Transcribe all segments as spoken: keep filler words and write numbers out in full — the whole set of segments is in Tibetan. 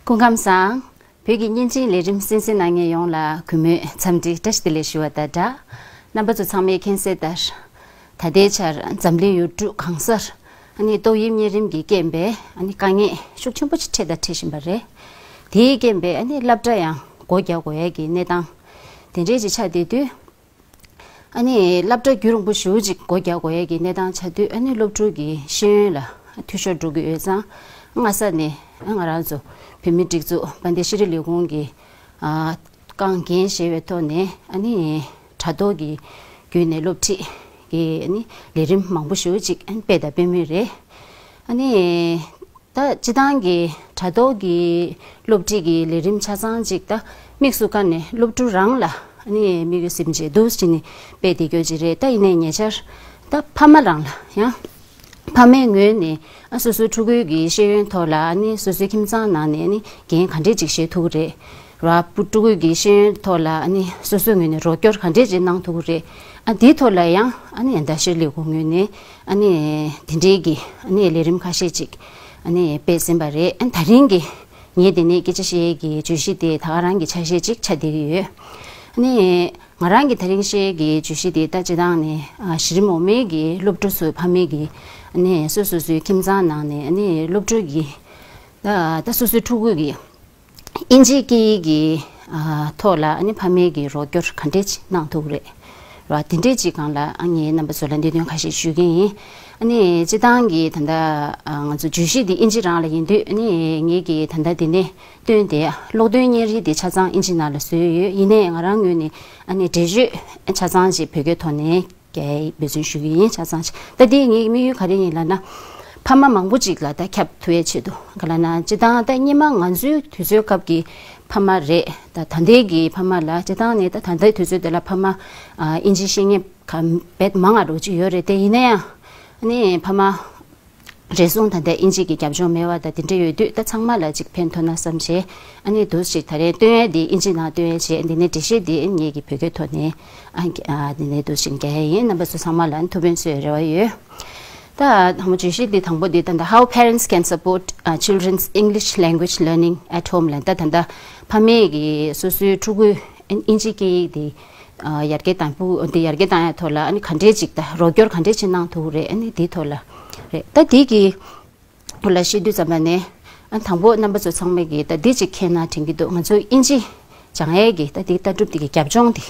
སྐུ་ཁམས་བཟང་། བོད་ཀྱི་བརྙན་འཕྲིན་ལས་རིམ་གསན་གཟིགས་གནང་མཁན་ཡོངས་ལ་གུས་མོས་འཚམས་འདྲི་བཀྲ་ཤིས་བདེ་ལེགས་ཞུ་བ་དང་སྦྲགས། རྣམ་པ་ཚོ་ཚང་མས་མཁྱེན་གསལ་ལྟར། ད་ལྟའི་ཆར་འཛམ་གླིང་ཡུལ་གྲུ་གང་སར་ཨ་ནི་ཏོག་དབྱིབས་གཉན་རིམས་ཀྱི་རྐྱེན་པས་ཨ་ནི་དཀའ་ངལ་ཤུགས་ཆེན་པོ་ཅིག་འཕྲད་དང་འཕྲད་བཞིན་པ་རེད། དེའི་རྐྱེན་པས་ཨ་ནི་སློབ་གྲྭ་ཡང་སྒོ་རྒྱག་དགོས་ཡས་ཀྱི་གནས་སྟངས་དེ་འདྲས་ཅིག་ཆགས་བསྡད་དུས། ཨ་ནི་སློབ་གྲྭ་རྒྱུན་རིང་པོ་ཞེ་པོ་ཅིག་སྒོ་རྒྱག་དགོས་ཡས་ཀྱི་གནས་སྟངས་ཆགས་དུས། ཨ་ནི་སློབ་ཕྲུག་གི་ཤེས་ཡོན་ལ་འཐུས་ཤོར་འགྲོ་གི་ཡོད་ཙང་། སྔ་ས་ནས་ང་རང་ཚོ་བོད་མིའི་སྒྲིག་འཛུགས་དཔལ་ལྡན་ཤེས་རིག་ལས་ཁུངས་ཀྱི་ཨ་རྐང་འགན་བཞེས་པའི་ཐོག་ནས། ཨ་ནི་དྲ་ཐོག་གི་བརྒྱུད་ནས་སློབ་ཁྲིད་ཀྱི་ཨ་ནི་ལས་རིམ་མང་པོ་ཞེ་པོ་ཅིག་ཨ་ནི་སྤེལ་དང་སྤེལ་མུས་རེད། ཨ་ནི། ད་སྤྱི་བཏང་གི་དྲ་ཐོག་གི་སློབ་ཁྲིད་ཀྱི་ལས་རིམ་ཆ་ཚང་ཅིག་ད་དམིགས་སུ་བཀར་ནས་སློབ་ཕྲུག་རང་ལ་ཨ་ནི་དམིགས་ཡུལ་ཟིན་བྱས་འདུག་ཅིག་ནི་སྤེལ་བསྡད་རྒྱུ་ཅིག་རེད། ད་ཡིན་ནའི་ཉེ་ཆར་ད་ཕ་མ་རང་ལ་ཡང་། ཕ་མའི་ངོས་ནས་ཨ་སོ་སོའི་ཕྲུ་གུའི་གི་ཤེས་ཡོན་ཐོག་ལ་ཨ་ནི་སོ་སོའི་ཁྱིམ་ཚང་ནང་ནས་ཨ་ནི་འགན་ག་འདྲས་ཅིག་བཞེས་ཐུབ་ཀྱི་རེད། ར་ཕྲུ་གུའི་གི་ཤེས་ཡོན་ཐོག་ལ་ཨ་ནི་སོ་སོའི་ངོས་ནས་རོགས་སྐྱོར་ག་འདྲས་ཅིག་གནང་ཐུབ་ཀྱི་རེད། ཨ་དེའི་ཐོག་ལ་ཡང་ཨ་ནི་ཡང་ད་ཤེས་ལས་ཁུངས་ངོས་ནས་ཨ་ནི་དེ་འདྲའི་གི་ཨ་ནི་ལས་རིམ་ཁ་ཤས་ཅིག་ཨ་ནི་སྤེལ་ཟིན་པ་རེད། ཨ་ད་རིང་གི་ངས་དེ་ནས་སྐད་ཆ་བཤད་ཡས་ཀྱི་བརྗོད་གཞི་དེ་ད་ག་རང་གི་ཆ་ཤས་ཅིག་ཆགས་བསྡད་ཀྱི་ཡོད། ཨ་ནི་ང་རང་གི་ད་རིང་བཤད་ཡས་ཀྱི་བརྗོད་གཞི་དེ་ད་སྤྱི་བཏང་ནས་ཨ་གཞི་རིམ་འོག་མའི་གི་སློབ་ཕྲུག་ཚོའི་ཕ་མའི་གི་ཨ་ནི་སོ་སོ་སོའི་ཁྱིམ་ཚང་ནང་ནས་ཨ་ནི་སློབ་ཕྲུག་གི་ད་ད་སོ་སོའི་ཕྲུ་གུ་གི་ཨིན་ཇིའི་སྐད་ཡིག་གི་ཨ་ཐོག་ལ་ཨ་ནི་ཕ་མའི་གི་རོགས་སྐྱོར་ག་འདྲས་ཅིག་གནང་ཐུབ་ཀྱི་རེད། ར་དེ་འདྲས་ཅིག་སྒང་ལ་ཨ་ངས་རྣམ་པ་ཚོ་ལ་གནད་དོན་ཁ་ཤས་ཞུ་གི་ཡིན། ཨ་ནི་སྤྱི་བཏང་གི་ད་ལྟ་ཨ་ང་ཚོ་བརྗོད་གཞི་འདི་ཨིན་ཇི་རང་ལ་ཡིན་དུས། ཨ་ནི་ངས་ཀྱི་ད་ལྟ་འདི་ནས་བཏོན་ཏེ་ཀློག་འདོན་བརྙན་རིས་འདི་ཆ་ཚང་ཨིན་ཇི་ནང་ལ་བཟོས་ཡོད། ཡིན་ནའི་ང་རང་ངོས་ནས་ཨ་ནི་འགྲེལ་བརྗོད་ཆ་ཚང་ཅིག་བོད་སྐད་ཐོག་ནས་རྒྱག་འབད་བརྩོན་ཞུ་གི་ཡིན། ཆ་ཚང་ཅིག་ད་འདི་ངའི་དམིགས་ཡུལ་ག་རེ་ཡིན་ལབ་ན། ཕ་མ་མང་པོ་ཅིག་ལ་ད་ཁྱབ་ཐུབ་ཡས་ཆེད་དུ་ག་ལབ་ན། སྤྱི་བཏང་ད་སྔོན་མ་ང་ཚོའི་དུས་ཚོད་སྐབས་ཀྱི་ཕ་མ་རེད། ད་ད་ལྟའི་གི་ཕ་མ་ལ་སྤྱི་བཏང་ནས་ད་ད་ལྟའི་དུས་ཚོད་དེ་ལ་ཕ་མ་ཨ་ཨིན་ཇི་ཤེས་མཁན་ག་རྦད་མང་ང་རུ་ཅིག་ཡོད་རེད་དེ། ཡིན་ན་ཡང་ཨ་ནི་ཕ་མ་རེ་ཟུང་ད་ལྟ་ཨིན་ཇི་གི་རྒྱབ་ལྗོངས་མེད་པ་དང་དེ་འདྲ་ཡོད་དུས། ད་ཚང་མ་ལ་ཅིག་ཕན་ཐོགས་ན་བསམ་བྱས། ཨ་ནི་འདུག་ཅིག་ད་རེས་བཏོན་ཡས་འདི་ཨིན་ཇི་ནང་བཏོན་ཡས་བྱས། འདི་ནས་འགྲེལ་བཤད་འདི་ངེད་ཀྱི་བོད་སྐད་ཐོག་ནས་ཨ་ཨ་འདི་ནས་འདུག་ཅིག་རྒྱག་ཡས་ཡིན། རྣམ་པ་ཚོ་ཚང་མ་ལ་ཐུགས་ཕན་གསོས་རེ་བ་ཡོད། ད་དང་པོ་བརྗོད་གཞི་འདི་དང་པོ་འདི་ད་ལྟ་How parents can support uh, children's English language learning at home ལབ། ད་ད་ལྟ་ཕ་མས་ཀྱི་སོ་སོའི་ཕྲུ་གུའི་ཨིན་ཨིན་ཇི་སྐད་ཡིག་འདི་ཨ་ཡར་རྒྱས་གཏང་ཕུག་འདི་ཡར་རྒྱས་གཏང་ཡ་ཐོག་ལ་ཨ་ནི་ག་འདྲས་ཅིག་ད་རོགས་སྐྱོར་ག་འདྲས་ཅིག་གནང་ཐུབ་ཀྱི་རེད། ཨ་ནི་འདིའི་ཐོག་ལ་རེད། ད་འདི་གི་སྐོར་ལ་བཤད་དུས་ཙམ་པ་ནས་ཨ་དང་པོ་རྣམ་པ་ཚོ་ཚང་མས་ཀྱི་ད་འདི་ཅིག་མཁྱེན་ན་དྲན་གྱི་འདུག་ང་ཚོ་ཨིན་ཇི་སྦྱང་ཡས་ཀྱི་ད་འདི་ལྟ་གྲུབ་འདི་གི་རྒྱབ་ལྗོངས་འདི་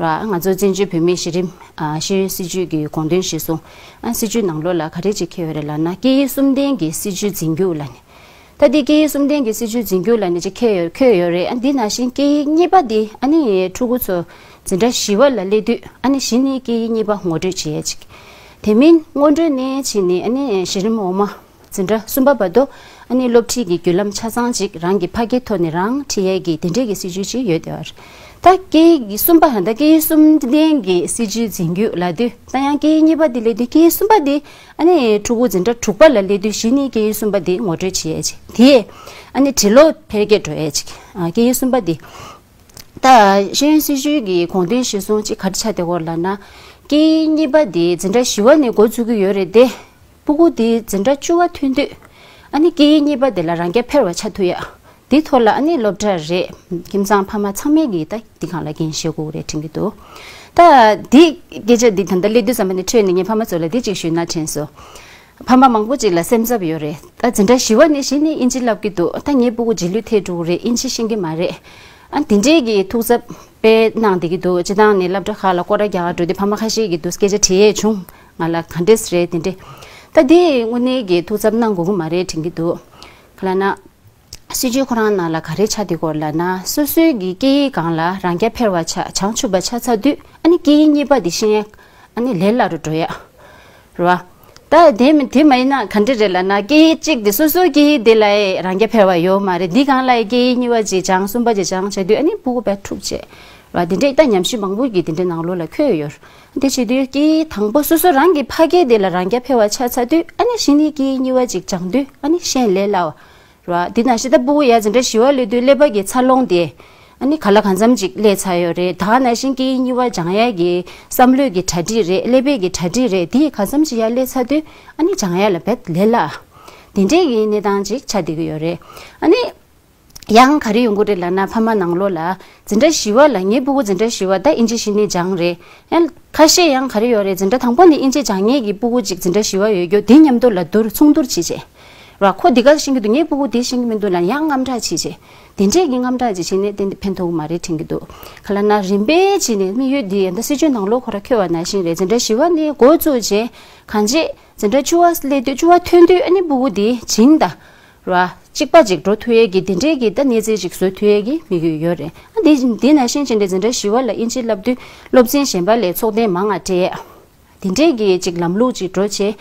ར། ང་ཚོ་བཙན་བྱོལ་བོད་མིའི་གཞི་རིམ་ཨ་ཤེས་ཡོན་སྲིད་བྱུས་ཀྱི་དགོངས་དོན་གཞིར་བཟུང་ཨ་སྲིད་བྱུས་ནང་ལོགས་ལ་ག་རེ་ཅིག་འཁེལ་ཡོད་རེད་ལབ་ན། སྐད་ཡིག་གསུམ་ལྡན་གྱི་སྲིད་བྱུས་འཛིན་རྒྱུ་ལབ་ནས། ད་འདི་སྐད་ཡིག་གསུམ་ལྡན་གྱི་སྲིད་བྱུས་འཛིན་རྒྱུ་ལབ་ནས་ཅིག་འཁེལ་ཡོད་འཁེལ་ཡོད་རེད། ཨ་འདི་ནང་བཞིན་སྐད་ཡིག་གཉིས་པ་འདི་ཨ་ནི་ཕྲུ་གུ་ཚོ་འཛིན་གྲྭ་བཞི་པ་ལ་སླེབས་དུས་ཨ་ནི་གཞི་ནས་སྐད་ཡིག་གཉིས་པ་ངོ་སྤྲོད་བྱེད་ཡས་ཅིག་དེ་མིན་སྔོན་འགྲོ་ནས་བྱས་ནས་ཨ་ནི་གཞི་རིམ་འོག་མ་འཛིན་གྲྭ་གསུམ་པ་བར་དུ་ཨ་ནི་སློབ་ཁྲིད་ཀྱི་བརྒྱུད་ལམ་ཆ་ཚང་ཅིག་རང་གི་ཕ་སྐད་ཐོག་ནས་རང་ཁྲིད་ཡས་ཀྱི་དེ་འདྲས་ཀྱི་སྲིད་བྱུས་ཅིག་ཡོད་བསྡད་པ་རེད། ད་སྐད་ཡིག་གསུམ་པ་ད་སྐད་ཡིག་གསུམ་ལྡན་གྱི་སྲིད་བྱུས་འཛིན་རྒྱུ་ལབ་དུས་ད་ཡང་སྐད་ཡིག་གཉིས་པ་དེ་སླེབས་དུས་སྐད་ཡིག་གསུམ་པ་དེ་ཨ་ནི་ཕྲུ་གུ་འཛིན་གྲྭ་དྲུག་པ་ལ་སླེབས་དུས་གཞི་ནས་སྐད་ཡིག་གསུམ་པ་དེ་ངོ་སྤྲོད་བྱེད་ཡས་ཅིག་དེ་ཨ་ནི་འབྲི་ཀློག་འཕེལ་རྒྱས་འགྲོ་ཡས་ཅིག་ཨ་སྐད་ཡིག་གསུམ་པ་དེ། ད་ཤེས་ཡོན་སྲིད་བྱུས་ཀྱི་དགོངས་དོན་གཞིར་བཟུང་ཅིག་ག་རེ་ཆགས་བསྡད་ཡོད་ལབ་ན། སྐད་ཡིག་གཉིས་པ་དེ་འཛིན་གྲྭ་བཞི་པ་ནས་འགོ་བཙུགས་ཀྱི་ཡོད་རེད་དེ། སྤུ་གུ་དེ་འཛིན་གྲྭ་བཅུ་པ་ཐོན་དུས་ཨ་ནི་སྐད་ཡིག་གཉིས་པ་དེ་ལ་རང་རྐྱ་འཕེར་བ་ཆགས་ཐུབ་ཡ། དེ་ཐོག་ལ་ཨ་ནི་སློབ་གྲྭ་རེད། ཁྱིམ་ཚང་ཕ་མ་ཚང་མས་ཀྱིས་ད་འདི་སྒང་ལ་འགན་བཞེས་དགོས་རེད་དྲན་གྱི་འདུག་ད་འདི་སྐད་ཆ་འདི་ད་ལྟ་སླེབས་དུས་ཙམ་པ་ནས་འཕྲོས་ནས་ངས་ཕ་མ་ཚོ་ལ་འདི་གཅིག་ཞུས་ན་དྲན་སོང་། ཕ་མ་མང་པོ་ཅིག་ལ་སེམས་འཚབ་ཡོད་རེད། ད་འཛིན་གྲྭ་བཞི་པ་ནས་གཞི་ནས་ཨིན་ཇི་བསླབ་ཀྱི་འདུག་ད་ངའི་སྤུ་གུ་རྗེས་ལུས་ཐེབས་འགྲོ་གི་རེད། ཨིན་ཇི་ཤེས་ཀྱི་མ་རེད། ཨ་དེ་འདྲས་ཀྱི་ཐུགས་འཚབ་དཔེ་གནང་བསྡད་ཀྱི་འདུག་སྤྱིར་བཏང་ནས་སློབ་གྲྭ་ཁག་ལ་སྐོར་ར་རྒྱག་ག་འགྲོ་དུས་ཕ་མ་ཁ་ཤས་ཀྱིས་འདུག་སྐད་ཆ་དྲི་ཡས་བྱུང་། ང་ལ་ག་འདྲས་རེད་དེ་འདྲས། ད་དེ་དངོས་གནས་ཀྱི་ཐུགས་འཚབ་གནང་དགོས་ཀྱི་མ་རེད་དྲན་གྱི་འདུག་ག་ལབ་ན། སྲིད་བྱུས་ཁོ་རང་ནང་ལ་ག་རེ་ཆགས་བསྡད་ཡོད་ལབ་ན། སོ་སོའི་གི་སྐད་ཡིག་སྒང་ལ་རང་རྐྱ་འཕེར་བ་ཆགས། བྱང་ཆུབ་པ་ཆགས་ཚར་དུས་ཨ་ནི་སྐད་ཡིག་གཉིས་པ་དེ་ཤེས་ཡ་ཨ་ནི་ལས་སླ་རུ་འགྲོ་ཡ། རེད་བ། ད་དེ་མ་དེ་མ་ཡིན་ན་ག་འདྲ་རེད་ལབ་ན། སྐད་ཡིག་གཅིག་དེ་སོ་སོའི་སྐད་ཡིག་དེ་ལ་རང་རྐྱ་འཕེར་བ་ཡོད་མ་རེད། འདི་སྒང་ལ་སྐད་ཡིག་གཉིས་པ་ཅིག་སྦྱང་གསུམ་པ་ཅིག་སྦྱང་བྱས་དུས་ཨ་ནི་སྤུ་གུ་དཔེ་འཁྲུག་བྱས། རེད་བ། དེ་འདྲས་ད་ཉམས་ཞིབ་མང་པོ་གིས་དེ་འདྲའི་ནང་ལོགས་ལ་འཁོད་ཡོད། དེ་བྱེད་དུས་སྐད་ཡིག་དང་པོ་སོ་སོ་རང་གི་ཕ་སྐད་དེ་ལ་རང་རྐྱ་འཕེར་བ་ཆགས་ཚར་དུས་ཨ་ནི་གཞི་ནས་སྐད་ཡིག་གཉིས་པ་ཅིག་སྦྱང་དུས་ཨ་ནི་ཤེས་ལས་སླ་བ། རེད་བ། འདི་ནང་བཞིན་ད་སྤུ་གུ་ཡ་འཛིན་གྲྭ་བཞི་པ་སླེབས་དུས་ཀླད་པ་གི་འཚར་ལོངས་དེ་ཨ་ནི་ག་ལ་གང་འཚམ་ཅིག་སླེབས་ཚར་ཡོད་རེད། ད་ག་ནང་བཞིན་སྐད་ཡིག་གཉིས་པ་སྦྱང་ཡས་ཀྱི་བསམ་བློའི་གི་གྲ་སྒྲིག་རེད། ཀླད་པའི་གི་གྲ་སྒྲིག་རེད། དེ་གང་འཚམ་ཅིག་ཡར་སླེབས་ཚར་དུས་ཨ་ནི་སྦྱང་ཡས་ལ་དཔེ་ལས་སླ། དེ་འདྲས་ཀྱི་གནས་སྟངས་ཅིག་ཆགས་བསྡད་ཀྱི་ཡོད་རེད། ཨ་ནི་ ཡང་ག་རེ་ཡོང་གི་རེད་ལབ་ན། ཕ་མ་ནང་ལོགས་ལ་འཛིན་གྲྭ་བཞི་བ་ལ། ངའི་སྤུ་གུ་འཛིན་གྲྭ་བཞི་བ་ད་ཨིན་ཇི་གཞི་ནས་སྦྱངས་རེད། ཡང་ཁ་ཤས་ཡང་ག་རེ་ཡོད་རེད། འཛིན་གྲྭ་དང་པོ་ནས་ཨིན་ཇི་སྦྱང་མཁན་གྱི་སྤུ་གུ་ཅིག་འཛིན་གྲྭ་བཞི་བ་ཡོད་རྒྱུ་དེ་མཉམ་དུ་ལ་བསྡུར་མཚུངས་བསྡུར་བྱེད་བྱས་ར། ཁོ་འདི་ག་ཤེས་ཀྱི་འདུག་ངའི་སྤུ་གུ་འདི་ཤེས་ཀྱི་མི་འདུག་ལབ་ཡང་དངངས་སྐྲག་བྱེད་བྱས། དེ་འདྲས་ཀྱི་དངངས་སྐྲག་ཅིག་བྱས་ནས་ཏན་ཏན་ཕན་ཐོགས་ཀྱི་མ་རེད་དྲན་གྱི་འདུག་ག་ལབ་ན་རིམ་པས་བྱས་ནས་དམིགས་ཡུལ་འདི་ཡང་ད་སྲིད་བྱུས་ནང་ལོགས་ཁོ་ར་འཁོད་པ་ནང་བཞིན་རེད། འཛིན་གྲྭ་བཞི་བ་ནས་འགོ་བཙུགས་བྱས་གང་ཅི་འཛིན་གྲྭ་བཅུ་བ་སླེབས་དུས་བཅུ་བ་ཐོན་དུས་ཨ་ནི་སྤུ་གུ་འདི་བྱིངས་དང་ར། གཅིག་པ་ཅིག་འགྲོ་ཐུབ་ཡས་ཀྱི་དེ་འདྲས་ཀྱི་ད་གནས་ཚུལ་ཅིག་བཟོ་ཐུབ་ཡས་ཀྱི་དམིགས་ཡུལ་ཡོད་རེད། ཨ་འདི་འདི་ནང་བཞིན་བྱས་ནས་འཛིན་གྲྭ་བཞི་བ་ལ་ཨིན་ཇི་བསླབ་དུས་སློབ་ཚན་གཞན་པ་ལས་ཚོགས་ཐེངས་མང་བ་སྤྲད་ཡས། དེ་འདྲས་ཀྱི་ཅིག་ལམ་ལུགས་ཅིག་འགྲོ་བྱས།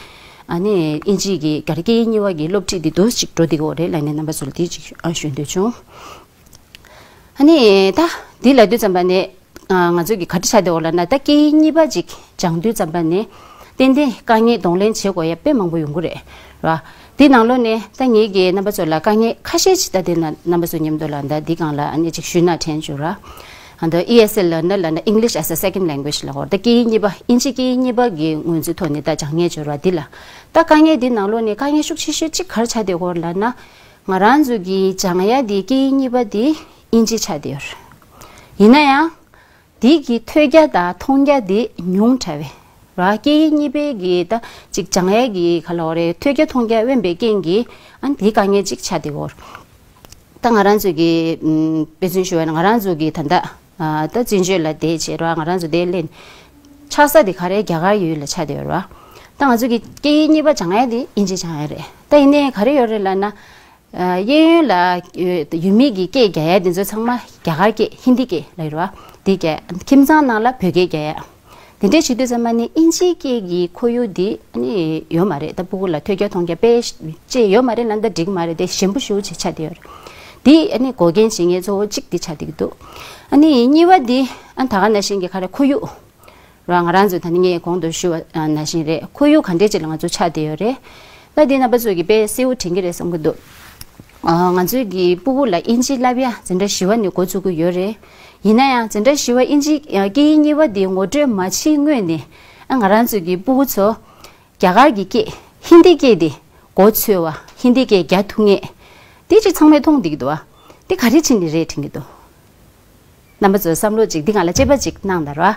ཨ་ནི་ཨིན་ཇི་གི་ག་རེ་སྐད་ཡིག་གཉིས་པ་གི་སློབ་ཁྲིད་འདི་འདུག་ཅིག་འགྲོ་བསྡད་ཀྱི་ཡོད་རེད་ལབ་ནས་རྣམ་པ་ཚོ་ལ་འདི་ཅིག་ཨ་ཞུ་འདོད་བྱུང་། ཨ་ནི་ད་འདི་ལབ་དུས་ཙམ་པ་ནས་ང་ཚོ་གི་ག་རེ་ཆགས་བསྡད་ཡོད་ལབ་ན། ད་སྐད་ཡིག་གཉིས་པ་ཅིག་སྦྱང་དུས་ཙམ་པ་ནས་ཏན་ཏན་དཀའ་ངལ་གདོང་ལེན་བྱེད་དགོས་ཡ་དཔེ་མང་པོ་ཡོང་གི་རེད་ར། འདི་ནང་ལོགས་ནས་ད་ངེད་ཀྱིས་རྣམ་པ་ཚོ་ལ་དཀའ་ངལ་ཁ་ཤས་ཅིག་ད་དེ་ན་རྣམ་པ་ཚོ་མཉམ་དུ་ལ་ད་འདི་སྒང་ལ་ཨ་ནི་ཅིག་ཞུས་ན་དྲན་བྱུང་ར། ཨ་ད་ཨི་ཨེས་ཨེལ་ལབ་ན་ལབ་ན་English as a second language ལབ་ཀྱི་ཡོད་རེད། ད་སྐད་ཡིག་གཉིས་པ་ཨིན་ཇི་སྐད་ཡིག་གཉིས་པ་གི་ངོས་འཛིན་ཐོག་ནས་ད་སྦྱང་མཁན་ཅིག་ཡོད་ར། འདི་ལ་ད་དཀའ་ངལ་འདི་ནང་ལོགས་ནས་དཀའ་ངལ་ཤུགས་ཆེ་ཤོས་གཅིག་ག་རེ་ཆགས་བསྡད་ཡོད་ལབ་ན། ང་རང་ཚོ་གི་སྦྱང་ཡ་འདི་སྐད་ཡིག་གཉིས་པ་འདི་ཨིན་ཇི་ཆགས་བསྡད་ཡོད་རེད། ཡིན་ན་ཡང་འདི་གི་ཐོས་རྒྱ་དང་མཐོང་རྒྱ་འདི་ཉུང་དྲགས་པས་ར། སྐད་ཡིག་གཉིས་པའི་གི་ད་ཅིག་སྦྱང་ཡ་གི་ག་ལབ་དགོས་རེད། ཐོས་རྒྱ་མཐོང་རྒྱ་དབེན་པའི་རྐྱེན་གྱིས་ཨ་འདི་དཀའ་ངལ་ཅིག་ཆགས་བསྡད་ཡོད་རེད། ད་ང་རང་ཚོ་གི་ཨམ་དཔེ་མཚོན་ཞུ་བ་ན་ང་རང་ཚོ་གི་ད་ལྟ་ཨ་ད་བཙན་བྱོལ་ལ་བསྡད་བྱས་ར། ང་རང་ཚོ་འདིར་སླེབས་ཆགས་ས་དེ་ག་རེ་རྒྱ་གར་ཡུལ་ལ་ཆགས་བསྡད་ཡོད་ར། ད་ང་ཚོ་གི་སྐད་ཡིག་གཉིས་པ་སྦྱང་ཡ་དེ་ཨིན་ཇི་སྦྱང་ཡ་རེད། ད་ཡིན་ནའི་ག་རེ་ཡོད་རེད་ལབ་ན། ཨ་གཡས་གཡོན་ལ་ཡོད་ཡོད་མི་གི་སྐད་རྒྱག་ཡ་དེ་ཚོ་ཚང་མ་རྒྱ་གར་སྐད་ཧིན་དི་སྐད་ལབ་ཡོད་ར། དེ་རྒྱ་ཁྱིམ་ཚང་ནང་ལ་བོད་སྐད་རྒྱག་ཡ། དེ་འདྲས་བྱེད་དུས་ཙམ་པ་ནི་ཨིན་ཇིའི་སྐད་ཀྱི་ཁོར་ཡུག་འདི་ཨ་ནི་ཡོད་མ་རེད། ད་སྤུ་གུ་ལ་ཐོས་རྒྱ་མཐོང་རྒྱ་དཔེ་ཅིག་ཡོད་མ་རེད་ལབ་ན་ད་འགྲིག་མ་རེད། དེ་ཞན་པོ་ཞེ་པོ་ཅིག་ཆགས་བསྡད་ཡོད་རེད། འདི་ཨ་ནི་འགོག་རྐྱེན་བྱེད་མཁན་གཙོ་བོ་གཅིག་འདི་ཆགས་བསྡད་ཀྱི་འདུག་ཨ་ནི་གཉིས་པ་འདི་ཨ་ད་ག་ནང་བཞིན་གྱི་ག་རེ་ཁོར་ཡུག་ར། ང་རང་ཚོ་ད་ནི་ངས་གོང་དུ་ཞུས་པ་ནང་བཞིན་རེད། ཁོར་ཡུག་ག་འདྲས་ཅིག་ལ་ང་ཚོ་ཆགས་བསྡད་ཡོད་རེད། ད་འདི་རྣམ་པ་ཚོ་གིས་དཔེ་གསལ་བོ་དྲན་གྱི་རེད་བསམ་གྱི་འདུག་ཨ་ང་ཚོའི་གི་སྤུ་གུ་ལ་ཨིན་ཇི་བསླབ་ཡ་འཛིན་གྲྭ་བཞི་པ་ནས་འགོ་བཙུགས་ཀྱི་ཡོད་རེད། ཡིན་ན་ཡང་འཛིན་གྲྭ་བཞི་པ་ཨིན་ཇི་ཨ་སྐད་ཡིག་གཉིས་པ་འདི་ངོ་སྤྲོད་མ་བྱེད་སྔོན་ནས་ཨ་ང་རང་ཚོའི་གི་སྤུ་གུ་ཚོ་རྒྱ་གར་གྱི་སྐད་ཧིན་དི་སྐད་འདི་གོ་ཚོད་པ། ཧིན་དི་སྐད་རྒྱག་ཐུབ་མཁན་དེ་ཅིག་ཚང་མས་མཐོང་བསྡད་ཀྱི་འདུག་བ། དེ་ག་རེ་བྱས་ནས་རེད་དྲན་གྱི་འདུག་རྣམ་པ་ཚོས་བསམ་བློ་ཅིག་འདི་སྒང་ལ་དཔྱད་པ་ཅིག་གནང་དང་ར།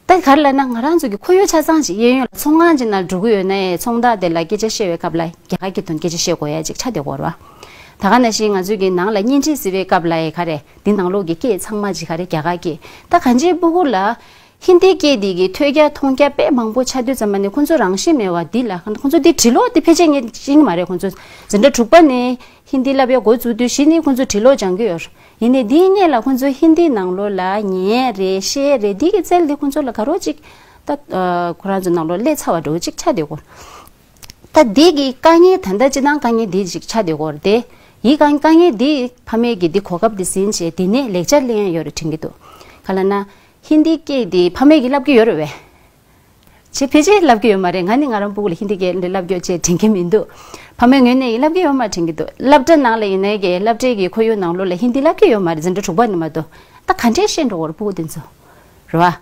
ད་ག་རེ་ལབ་ན་ང་རང་ཚོ་གི་ཁོར་ཡུག་ཆ་ཚང་ཅིག་གཡས་གཡོན་ལ་ཚོང་ཁང་ཅིག་ནང་འགྲོ་གི་ཡོད་ན་ཚོང་བདག་དེ་ལ་སྐད་ཆ་བཤད་པའི་སྐབས་ལ་རྒྱ་གར་སྐད་དུ་སྐད་ཆ་བཤད་དགོས་ཡ་ཅིག་ཆགས་བསྡད་ཡོད་རེད་བ། ད་ག་ནང་བཞིན་ང་ཚོ་གི་ནང་ལ་བརྙན་འཕྲིན་གཟིགས་པའི་སྐབས་ལ་ཡ་ག་རེ་འདི་ནང་ལོགས་ཀྱི་སྐད་ཚང་མ་ཅིག་ག་རེ་རྒྱ་གར་སྐད། ད་གང་ཅིའི་སྤུ་གུ་ལ་ཧིན་དི་སྐད་འདི་གི་ཐོས་རྒྱ་མཐོང་རྒྱ་དཔེ་མང་པོ་ཆགས་དུས་ཙམ་པ་ནས་ཁོང་ཚོ་རང་ཤེས་མེད་པ་འདི་ལ་ཁོང་ཚོ་འདི་འབྲི་ཀློག་འདི་ཕལ་ཆེར་ངས་ཤེས་ཀྱི་མ་རེད། ཁོང་ཚོ་འཛིན་གྲྭ་དྲུག་པ་ནས་ཧིན་དི་བསླབ་ཡ་འགོ་བཙུགས་དུས་གཞི་ནས་ཁོང་ཚོ་འབྲི་ཀློག་སྦྱང་གི་ཡོད་རེད། ཡིན་ནའི་འདིའི་སྔོན་ལ་ཁོང་ཚོ་ཧིན་དིའི་ནང་ལོགས་ལ་ཉན་རེད་བཤད་རེད་འདི་གི་རྩལ་འདི་ཁོང་ཚོ་ལ་ག་རེ་ཅིག་ད་ཁོ་རང་ཚོའི་ནང་ལོགས་སླེབས་ཚར་བ་འདྲ་བོ་ཅིག་ཆགས་བསྡད་ཡོད་རེད། ད་འདི་གི་དཀའ་ངལ་ད་ལྟ་སྤྱིར་བཏང་དཀའ་ངལ་འདི་ཅིག་ཆགས་བསྡད་ཡོད་རེད་དེ། ཡི་དཀའ་དཀའ་ངལ་འདི་ཕ་མས་ཀྱི་འདི་གོ་སྐབས་འདི་ཟིན་བྱས་འདི་ནས་ལེགས་ཆ་ལེན་ཡ་ཡོད་རེད་དྲན་གྱི་འདུག་ག་ལབ་ན་ཧིན་དི་སྐད་འདི་ཕ་མས་ཀྱི་བསླབ་ཀྱི་ཡོད་རེད་བས། ཅེས་ཕལ་ཆེར་ལབ་ཀྱི་ཡོད་མ་རེད། ང་ནི་ང་རང་སྤུ་གུ་ལ་ཧིན་དི་སྐད་འདི་ལབ་རྒྱུ་ཅེས་དྲན་གྱི་མི་འདུག་ཕ་མའི་ངོས་ནས་ཡིན་ལབ་ཀྱི་ཡོད་མ་དྲན་གྱི་འདུག་སློབ་གྲྭ་ནང་ལ་ཡིན་ནའི་གི་སློབ་གྲྭའི་གི་ཁོར་ཡུག་ནང་ལོགས་ལ་ཧིན་དི་ལབ་ཀྱི་ཡོད་མ་རེད། འཛིན་གྲྭ་དྲུག་པ་ནས་མ་གཏོགས། ད་ག་འདྲས་བཤད་འགྲོ་བར་སྤུ་གུ་དེ་ཚོ་རེད་བ།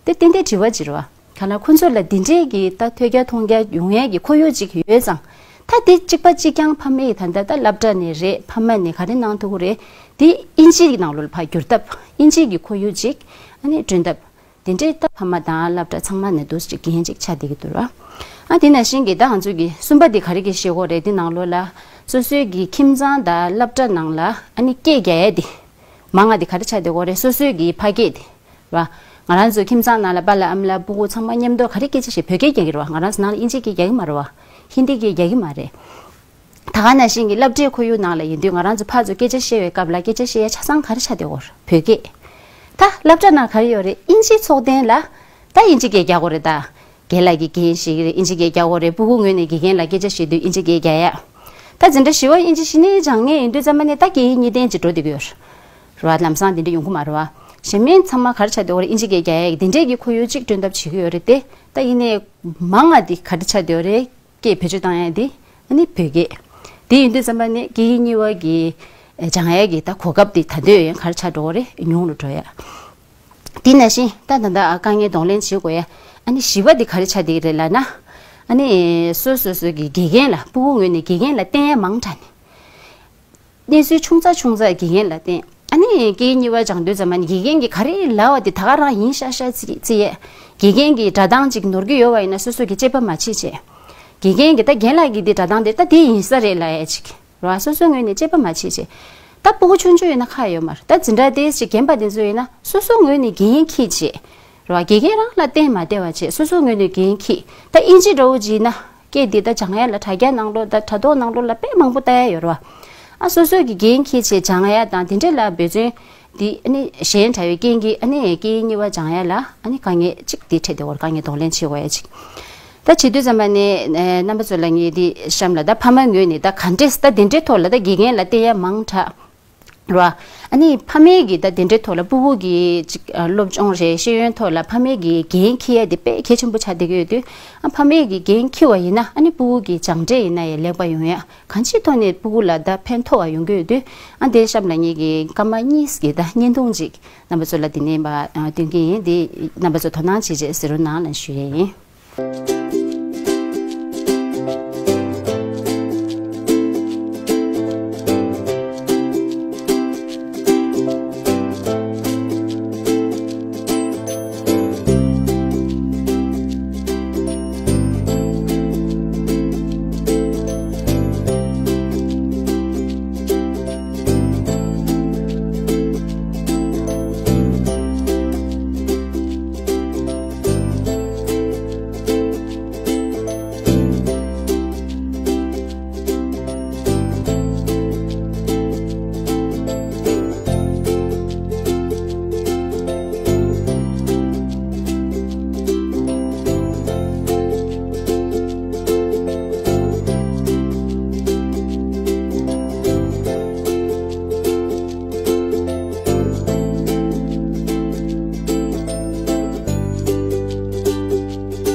དེ་ཏན་ཏན་དྲི་བ་ཅིག་རེད་བ། ག་ལ་ཁོ་ཚོ་ལ་འདི་འདྲས་ཀྱི་ད་ཐོས་རྒྱ་མཐོང་རྒྱ་ཡོང་ཡས་ཀྱི་ཁོར་ཡུག་ཅིག་ཡོད་ཙང་། ད་དེ་གཅིག་པ་གཅིག་རྐྱང་ཕ་མའི་ད་ལྟ་ད་སློབ་གྲྭ་ནས་རེད། ཕ་མ་ནས་ག་རེ་གནང་ཐུབ་ཀྱི་རེད། དེ་ཨིན་ཇིའི་ནང་ལོགས་ལ་ཕར་བསྒྱུར་ཐབས། ཨིན་ཇི་གི་ཁོར་ཡུག་ཅིག་ཨ་ནི་བསྐྲུན་ཐབས། དེ་འདྲའི་ད་ཕ་མ་དང་སློབ་གྲྭ་ཚང་མ་ནས་འདུག་ཅིག་འགན་ཅིག་ཆགས་བསྡད་ཀྱི་འདུག་ར། ཨ་དེ་ནང་བཞིན་གྱི་ད་ང་ཚོ་གི་གསུམ་པ་དེ་ག་རེ་གི་བཤད་དགོས་རེད། དེ་ནང་ལོགས་ལ་སོ་སོའི་གི་ཁྱིམ་ཚང་དང་སློབ་གྲྭ་ནང་ལ་ཨ་ནི་སྐད་རྒྱག་ཡས་དེ་མང་ང་དེ་ག་རེ་ཆགས་བསྡད་ཀྱི་ཡོད་རེད། སོ་སོའི་གི་ཕ་སྐད་དེ་ར། ང་རང་ཚོ་ཁྱིམ་ཚང་ནང་ལ་པཱ་ལགས་ཨ་མ་ལགས་སྤུ་གུ་ཚང་མ་མཉམ་དུ་ག་རེ་སྐད་ཆ་བཤད། བོད་སྐད་རྒྱག་གི་རེད་བ། ང་རང་ཚོ་ནང་ལ་ཨིན་ཇི་སྐད་རྒྱག་གི་མ་རེད་བ། ཧིན་དི་སྐད་རྒྱག་གི་མ་རེད། ད་ག་ནང་བཞིན་གྱི་སློབ་གྲྭའི་ཁོར་ཡུག་ནང་ལ་ཡིན་དུས་ང་རང་ཚོ་ཕར་ཚུར་སྐད་ཆ་བཤད་པའི་སྐབས་ལ་སྐད་ཆ་བཤད་ཡ་ཆ་ཚང་ག་རེ་ཆགས་བསྡད་ཡོད་རེད། བོད་སྐད། ད་སློབ་གྲྭ་ནང་ག་རེ་ཡོད་རེད། ཨིན་ཇིའི་ཚོགས་ཐེངས་ལ་ད་ཨིན་ཇི་སྐད་རྒྱག་དགོས་རེད་ད། རྒན་ལགས་ཀྱིས་འགན་བཞེས་ཀྱི་རེད། ཨིན་ཇི་སྐད་རྒྱག་དགོས་རེད། སྤུ་གུ་ངོས་ནས་དགེ་རྒན་ལ་སྐད་ཆ་བཤད་དུས་ཨིན་ཇི་སྐད་རྒྱག་ཡ། ད་འཛིན་གྲྭ་བཞི་པ་ཨིན་ཇི་གཞི་ནས་སྦྱང་མཁན་ཡིན་དུས་ཙམ་པ་ནས་ད་སྐད་ཡིག་གཉིས་ལྡན་ཅིག་འགྲོ་བསྡད་ཀྱི་ཡོད་རེད་བ། ལམ་སང་དེ་འདྲ་ཡོང་གི་མ་རེད་བ། གཞན་མིན་ཚང་མ་ག་རེ་ཆགས་བསྡད་ཡོད་རེད། ཨིན་ཇི་སྐད་རྒྱག་ཡ་གི་དེ་འདྲས་ཀྱི་ཁོར་ཡུག་ཅིག་བསྐྲུན་ཐབས་བྱེད་ཀྱི་ཡོད་རེད་དེ། ད་ཡིན་ནའི་མང་ང་དེ་ག་རེ་ཆགས་བསྡད་ཡོད་རེད། སྐད་བེད་སྤྱོད་བཏང་ཡ་དེ་ཨ་ནི་བོད་སྐད། དེ་ཡིན་དུས་ཙམ་པ་ནས་སྐད་ཡིག་གཉིས་པ་གི་སྦྱང་ཡ་གི་ད་གོ་སྐབས་དེ་ད་དུང་ཡང་ག་རེ་ཆགས་འགྲོ་གི་རེད། ཉུང་རུ་འགྲོ་ཡ། དེ་ནང་བཞིན་ད་ད་ལྟ་དཀའ་ངལ་གདོང་ལེན་བྱེད་དགོས་ཡ། ཨ་ནི་བཞི་པ་དེ་ག་རེ་ཆགས་བསྡད་ཀྱི་རེད་ལབ་ན། ཨ་ནི་སོ་སོ་སོ་གི་དགེ་རྒན་ལ་སྤུ་གུ་ངོས་ནས་དགེ་རྒན་ལ་བསྟེན་ཡ་མང་དྲགས་ནས། གནས་ཚུལ་ཆུང་ཙག་ཆུང་ཙག་དགེ་རྒན་ལ་བསྟན། ཨ་ནི་སྐད་ཡིག་གཉིས་པ་སྦྱང་དུས་ཙམ་པ་ནི་དགེ་རྒན་གྱིས་ག་རེ་ལབ་པ་དེ་ད་ག་རང་ཡིན་ཤག་ཤག་བརྩི་བརྩི་ཡས། དགེ་རྒན་གྱིས་སྒྲ་གདངས་ཅིག་ནོར་གྱི་ཡོད་པ་ཡིན་ན་སོ་སོ་གིས་དཔྱད་པ་མ་བྱེད་བྱས། དགེ་རྒན་གྱིས་ད་རྒན་ལགས་ཀྱིས་འདི་སྒྲ་གདངས་དེ་ད་དེ་ཡིན་ས་རེད་ལབ་ཡས་ཅིག་རེད་བ། སོ་སོའི་ངོས་ནས་དཔྱད་པ་མ་བྱེད་བྱས། ད་སྤུ་གུ་ཆུང་ཆུང་ཡིན་ན་ཁག་ཡོད་མ་རེད། ད་འཛིན་གྲྭ་དེ་ཅིག་རྒན་པ་དེ་ཚོ་ཡིན་ན་སོ་སོའི་ངོས་ནས་འགན་འཁྱེར་བྱས། རེད་བ། དགེ་རྒན་རང་ལ་བསྟན་མ་བསྡད་པ་བྱས་སོ་སོའི་ངོས་ནས་འགན་འཁྱེར། ད་ཨིན་ཇི་འདྲ་བོ་ཅིག་ཡིན་ན། སྐད་འདི་ད་སྦྱང་ཡ་ལ་དྲ་རྒྱ་ནང་ལོགས་ད་དྲ་ཐོག་ནང་ལོགས་ལ་དཔེ་མང་པོ་ལྟ་ཡ་ཡོད་རེད་བ། ཨ་སོ་སོ་གི་འགན་འཁྱེར་བྱས་སྦྱང་ཡ་དང་དེ་འདྲ་ལ་འབད་བརྩོན་འདི་ཨ་ནི་གཞན་དྲ་བའི་རྐྱེན་གྱིས་ཨ་ནི་སྐད་ཡིག་གཉིས་པ་སྦྱང་ཡ་ལ་ཨ་ནི་དཀའ་ངལ་གཅིག་འདི་འཕྲད་དེ་བར་དཀའ་ངལ་གདོང་ལེན་བྱེད་དགོས་ཡ་གཅིག་ད་བྱེད་དུས་ཙམ་པ་ནས་རྣམ་པ་ཚོ་ལ་ངས་འདི་གཤམ་ལ་ད་ཕ་མ་ངོས་ནས་ད་ག་འདྲས་ད་དེ་འདྲའི་ཐོག་ལ་ད་དགེ་རྒན་ལ་བསྟན་ཡ་མང་དྲགས། རེད་བ། ཨ་ནི་ཕ་མས་ཀྱིས་ད་དེ་འདྲའི་ཐོག་ལ་སྤུ་གུ་གི་ཅིག་ཨ་སློབ་སྦྱོང་རེད་ཤེས་ཡོན་ཐོག་ལ་ཕ་མས་ཀྱིས་འགན་འཁྱེར་ཡ་དེ་དཔེ་གལ་ཆེན་པོ་ཆགས་བསྡད་ཀྱི་ཡོད་དུས། ཨ་ཕ་མས་ཀྱིས་འགན་འཁྱེར་བ་ཡིན་ན་ཨ་ནི་སྤུ་གུ་གི་སྦྱངས་འབྲས་ཡིན་ན་ཡང་ལེགས་པ་ཡོང་ཡ། གང་ཅིའི་ཐོག་ནས་སྤུ་གུ་ལ་ད་ཕན་ཐོགས་པ་ཡོང་གི་ཡོད་དུས། ཨ་དེ་གཤམ་ལ་ངེད་ཀྱིས་སྐར་མ་གཉིས་ཀྱི་ད་བརྙན་ཐུང་ཅིག་རྣམ་པ་ཚོ་ལ་འདི་ནས་མ་སྟོན་གྱི་ཡིན། འདི་རྣམ་པ་ཚོ་དོ་སྣང་བྱེད་ཅེས་ཟེར་རོགས་གནང་ལ་ཞུ་ཡས་ཡིན།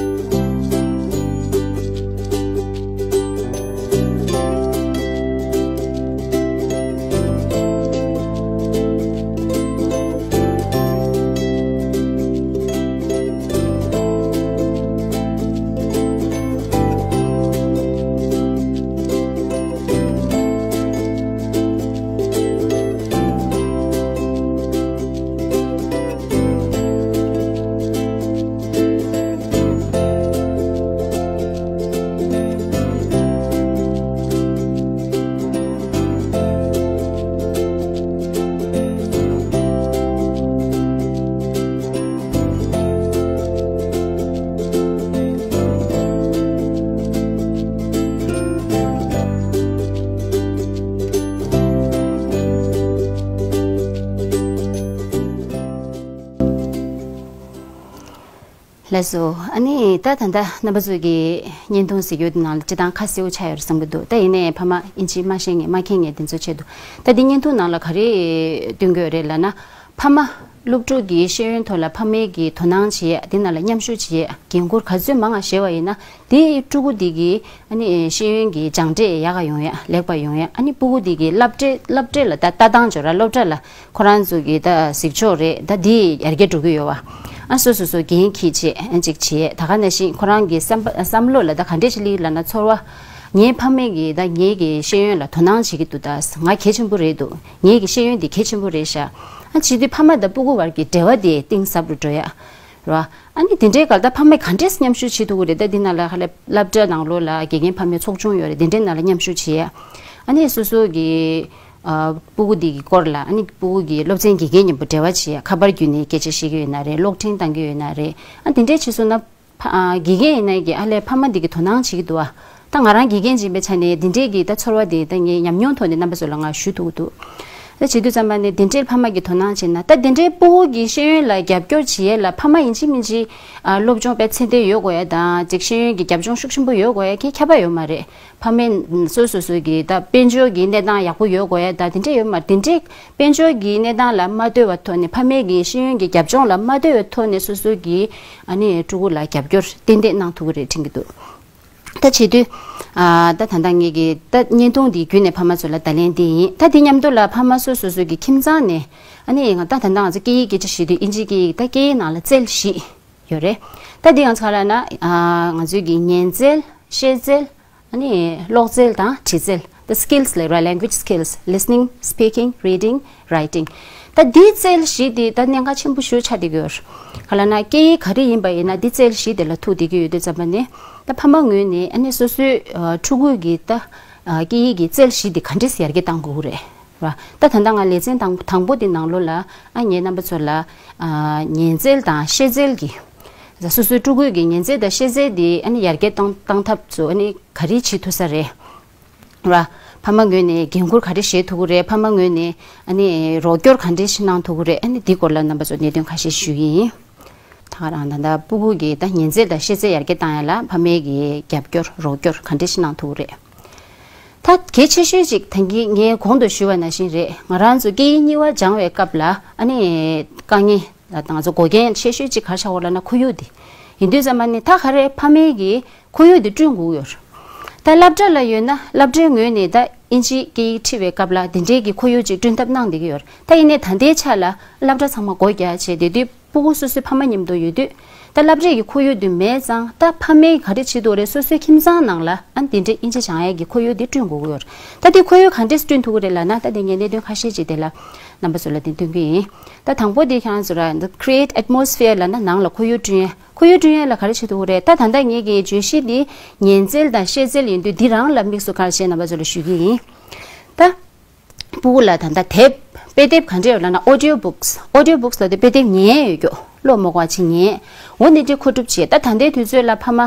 ལགས་སོ། ཨ་ནི་ད་ད་ལྟ་རྣམ་པ་ཚོ་གི་བརྙན་ཐུང་གཟིགས་ཡོད་ནང་ལ་སྤྱི་བཏང་ཁ་གསལ་པོ་ཆགས་ཡོད་རེད་བསམ་གྱི་འདུག་ད་ཡིན་ནའི་ཕ་མ་ཨིན་ཇི་མ་ཤེས་མཁན་མ་མཁྱེན་མཁན་དེ་ཚོ་ཆེད་དུ་ད་འདི་བརྙན་ཐུང་ནང་ལ་ག་རེ་སྟོན་གྱི་ཡོད་རེད་ལབ་ན། ཕ་མ་སློབ་ཕྲུག་གི་ཤེས་ཡོན་ཐོག་ལ་ཕ་མས་ཀྱི་དོ་སྣང་བྱེད་ཡས་དེ་ནང་ལ་མཉམ་ཞུགས་བྱེད་ཡས་འགན་འཁུར་ག་ཚོད་མང་ང་བཞེས་པ་ཡིན་ན། དེ་ཕྲུ་གུ་འདི་གི་ཨ་ནི་ཤེས་ཡོན་གྱི་སྦྱངས་འབྲས་ཡག་ག་ཡོང་ཡ་ལེགས་པ་ཡོང་ཡ། ཨ་ནི་སྤུ་གུ་འདི་གི་སློབ་གྲྭ་སློབ་གྲྭ་ལ་ད་ལྟ་སྟངས་འབྱོར་ར་སློབ་གྲྭ་ལ་ཁོ་རང་ཚོ་གི་ད་གཟིགས་ཕྱོགས་རེད་ད་འདི་ཡར་རྒྱས་འགྲོ་གི་ཡོད་བ། ཨ་སོ་སོ་སོ་འགན་འཁྱེར་བྱེད་ཨ་ཅིག་བྱེད་ད་ག་ནང་བཞིན་ཁོ་རང་གི་བསམ་པ་བསམ་བློ་ལ་ད་ག་འདྲས་ཞིག་སླེབས་ལབ་ན་ཚོར་བ། ངའི་ཕ་མས་ཀྱི་ད་ངའི་གི་ཤེས་ཡོན་ལ་དོ་སྣང་བྱེད་ཀྱི་འདུག་ད་ང་གལ་ཆེན་པོ་རེད་འདུག་ངའི་གི་ཤེས་ཡོན་འདི་གལ་ཆེན་པོ་རེད་ཤག་ཨ་བྱེད་དུས་ཕ་མ་དང་སྤུ་གུ་བར་གྱི་འབྲེལ་བ་དེ་གཏིང་ཟབ་རུ་འགྲོ་ཡ། རེད་བ། ཨ་ནི་དེ་འདྲའི་སྐབས་ད་ཕ་མས་ག་འདྲས་མཉམ་ཞུགས་བྱེད་ཐུབ་ཀྱི་རེད། ད་འདི་ནང་ལ་ཧ་ལས་སློབ་གྲྭ་ནང་ལོགས་ལ་དགེ་རྒན་ཕ་མའི་ཚོགས་ཆུང་ཡོད་རེད། དེ་འདྲའི་ནང་ལ་མཉམ་ཞུགས་བྱེད་ཡ། ཨ་ནི་སོ་སོ་གི་ཨ་སྤུ་གུ་འདི་གི་སྐོར་ལ་ཨ་ནི་སྤུ་གུ་གི་སློབ་ཚན་དགེ་རྒན་མཉམ་པོ་འབྲེལ་བ་བྱེད་ཡ། ཁ་པར་བརྒྱུད་ནས་སྐད་ཆ་བཤད་ཀྱི་ཡོད་ན་རེད། གློག་འཕྲིན་བཏང་གི་ཡོད་ན་རེད། ཨ་དེ་འདྲའི་བྱེད་སོང་ན་ཕ་ཨ་དགེ་རྒན་ཡིན་ན་གི་ཨ་ལས་ཕ་མ་འདི་གི་དོ་སྣང་བྱེད་ཀྱི་འདུག་ཨ། ད་ང་རང་དགེ་རྒན་ཡིན་པའི་ཆ་ནས་འདི་འདྲའི་གི་ད་ཚོར་བ་དེ་ད་ངའི་ཉམས་མྱོང་ཐོག་ནས་རྣམ་པ་ཚོ་ལ་ང་ཞུ་ཐུབ་ཀྱི་འདུག་ད་བྱེད་དུས་ཙམ་པ་ནས་དེ་འདྲའི་ཕ་མ་གིས་དོ་སྣང་བྱས་ན་ད་དེ་འདྲའི་སྤུ་གུ་གི་ཤེས་ཡོན་ལ་རྒྱབ་སྐྱོར་བྱེད་ཡས་ལ་ཕ་མ་ཡིན་གཅིག་མིན་གཅིག་ཨ་སློབ་སྦྱོང་དཔེ་ཚད་ལྡན་ཡོད་དགོས་ཡ་དང་ཅིག་ཤེས་ཡོན་གྱི་རྒྱབ་ལྗོངས་ཤུགས་ཆེན་པོ་ཡོད་དགོས་ཡ་གི་ཁྱད་པར་ཡོད་མ་རེད། ཕ་མས་སོ་སོ་སོ་གི་ད་དཔལ་འབྱོར་གྱི་གནས་སྟངས་ཡག་པོ་ཡོད་དགོས་ཡ་ད་དེ་འདྲ་ཡོད་མ་རེད། དེ་འདྲའི་དཔལ་འབྱོར་གྱི་གནས་སྟངས་ལ་མ་ལྟོས་པའི་ཐོག་ནས་ཕ་མས་ཀྱི་ཤེས་ཡོན་གྱི་རྒྱབ་ལྗོངས་ལ་མ་ལྟོས་པའི་ཐོག་ནས་སོ་སོ་གི་ཨ་ནི་ཕྲུ་གུ་ལ་རྒྱབ་སྐྱོར་ཏན་ཏན་གནང་ཐུབ་ཀྱི་རེད་དྲན་གྱི་འདུག་ད་བྱེད་དུས། ཨ་ད་ད་ལྟ་ངེད་ཀྱི་ད་བརྙན་ཐུང་འདི་བརྒྱུད་ནས་ཕ་མ་ཚོ་ལ་བརྡ་ལན་འདི་ཡིན། ད་དེ་མཉམ་དུ་ལ་ཕ་མ་སོ་སོ་སོ་གི་ཁྱིམ་ཚང་ནས་ཨ་ནི་ང་ད་ད་ལྟ་ང་ཚོ་སྐད་ཡིག་སྐད་ཆ་བཤད་དུས་ཨིན་ཇིའི་སྐད་ཡིག་ད་སྐད་ཡིག་ནང་ལ་རྩལ་བཞི་ཡོད་རེད། ད་འདི་ང་ཚོ་ག་རེ་ལབ་ན་ཨ་ང་ཚོའི་གི་ཉན་རྩལ། བཤད་རྩལ། ཨ་ནི་ཀློག་རྩལ་དང་བྲིས་རྩལ། the skills ལབ་ར། language skills, listening, speaking, reading, writing. ད་འདི་རྩལ་བཞི་འདི་ད་གནད་འགག་ཆེན་པོ་ཞེ་པོ་ཆགས་བསྡད་ཀྱི་ཡོད། ག་ལབ་ན་སྐད་ཡིག་ག་རེ་ཡིན་པ་ཡིན་ན་འདི་རྩལ་བཞི་དེ་ལ་ཐུག་བསྡད་ཀྱི་ཡོད་དུས་ཙམ་པ་ནས། ད་ཕ་མ་ངོས་ནས་ཨ་ནི་སོ་སོའི་ཨ་ཕྲུ་གུ་གི་ད་ཨ་སྐད་ཡིག་གི་རྩལ་བཞི་འདི་ག་འདྲས་ཡར་རྒྱས་གཏང་དགོས་ཀྱི་རེད། ར། ད་ད་ལྟ་ང་ལེ་ཚན་དང་དང་པོ་དེ་ནང་ལོགས་ལ་ཨ་ངས་རྣམ་པ་ཚོ་ལ་ཨ་ཉན་རྩལ་དང་ཤེས་རྩལ་གྱི། སོ་སོའི་ཕྲུ་གུའི་གི་ཉན་རྩལ་དང་ཤེས་རྩལ་དེ་ཨ་ནི་ཡར་རྒྱས་གཏོང་གཏང་ཐབས་ཚུ་ཨ་ནི་ག་རེ་བྱེད་ཐུབ་ས་རེད། ར། ཕ་མ་ངོས་ནས་འགན་འཁུར་ག་རེ་བཞེས་ཐུབ་ཀྱི་རེད། ཕ་མ་ངོས་ནས་ཨ་ནི་རོགས་སྐྱོར་ག་འདྲས་ཤིག་གནང་ཐུབ་ཀྱི་རེད། ཨ་ནི་འདི་སྐོར་ལ་རྣམ་པ་ཚོ་གནད་དོན་ཁ་ཤས་ཞུ་གི་ཡིན། ད་ང་རང་ད་ལྟ་ཕྲུ་གུ་གི་ད་ཉན་རྩལ་དང་ཤེས་རྩལ་ཡར་རྒྱས་བཏང་ཡ་ལ་ཕ་མའི་གི་རྒྱབ་སྐྱོར་རོགས་སྐྱོར་ག་འདྲས་ཤིག་གནང་ཐུབ་ཀྱི་རེད། ད་གལ་ཆེ་ཤོས་ཅིག་ད་གིན་ངས་གོང་དུ་ཞུས་པ་ནང་བཞིན་རེད། ང་རང་ཚོ་སྐད་ཡིག་གཉིས་པ་སྦྱང་བའི་སྐབས་ལ་ཨ་ནི་དཀའ་ངལ་ད་ང་ཚོ་འགོག་རྐྱེན་ཆེ་ཤོས་ཅིག་ག་རེ་ཆགས་ཀྱི་ཡོད་ལབ་ན་ཁོར་ཡུག་དེ་ཡིན་དུས་ཙམ་པ་ནི་ད་ག་རེ་ཕ་མའི་གི་ཁོར་ཡུག་དེ་བསྐྲུན་དགོས་ཀྱི་ཡོད་རེད། ད་སློབ་གྲྭ་ལ་ཡོད་ན་སློབ་གྲྭའི་ངོས་ནས་ད་ཨིན་ཇིའི་སྐད་ཡིག་ཁྲིད་པའི་སྐབས་ལ་དེ་འདྲའི་གི་ཁོར་ཡུག་ཅིག་བསྐྲུན་ཐབས་གནང་བསྡད་ཀྱི་ཡོད་རེད། ད་ཡིན་ནའི་ད་ལྟའི་ཆ་ལ་སློབ་གྲྭ་ཚང་མ་སྒོ་རྒྱག་བྱས་བསྡད་དུས་ཕྲུ་གུ་སོ་སོའི་ཕ་མ་མཉམ་དུ་ཡོད་དུས། ད་སློབ་གྲྭའི་གི་ཁོར་ཡུག་དེ་མེད་ཙང་ད་ཕ་མས་ག་རེ་བྱེད་དགོས་རེད། སོ་སོའི་ཁྱིམ་ཚང་ནང་ལ་ཨ་དེ་འདྲའི་ཨིན་ཇི་སྦྱང་ཡས་ཀྱི་ཁོར་ཡུག་དེ་བསྐྲུན་དགོས་ཀྱི་ཡོད་རེད། ད་དེ་ཁོར་ཡུག་ག་འདྲས་བསྐྲུན་ཐུབ་ཀྱི་རེད་ལབ་ན་ད་དེ་ངས་གནད་དོན་ཁ་ཤས་ཅིག་དེ་ལ་རྣམ་པ་ཚོ་ལ་དེ་སྟོན་གྱི་ཡིན། ད་དང་པོ་དེ་ཁྱེད་རང་ཚོ་ར་འདི་create atmosphere ལབ་ན་ནང་ལ་ཁོར་ཡུག་བསྐྲུན་ཡས། ཁོར་ཡུག་བསྐྲུན་ཡས་ལ་ག་རེ་བྱེད་ཐུབ་ཀྱི་རེད། ད་ད་ལྟ་ངེད་ཀྱི་བརྗོད་གཞི་འདི་ཉན་རྩལ་དང་ཤེས་རྩལ་ཡིན་དུས་འདི་རང་ལ་དམིགས་སུ་བཀར་བྱས་རྣམ་པ་ཚོ་ལ་ཞུ་གི་ཡིན། ད་ཕྲུ་གུ་ལ་ད་ལྟ་དེབ་དཔེ་དེབ་ག་འདྲ་ཡོད་ལབ་ན་audio books, audio books ལབ་དེ་དཔེ་དེབ་ཉན་ཡས་ཡོད་རྒྱུ། བློ་མ་འགོག་པ་ཅིག་ཉན། འོ་འདི་འདྲའི་མཁོ་སྒྲུབ་བྱེད། ད་ད་ལྟའི་དུས་ཚོད་ལ་ཕ་མ་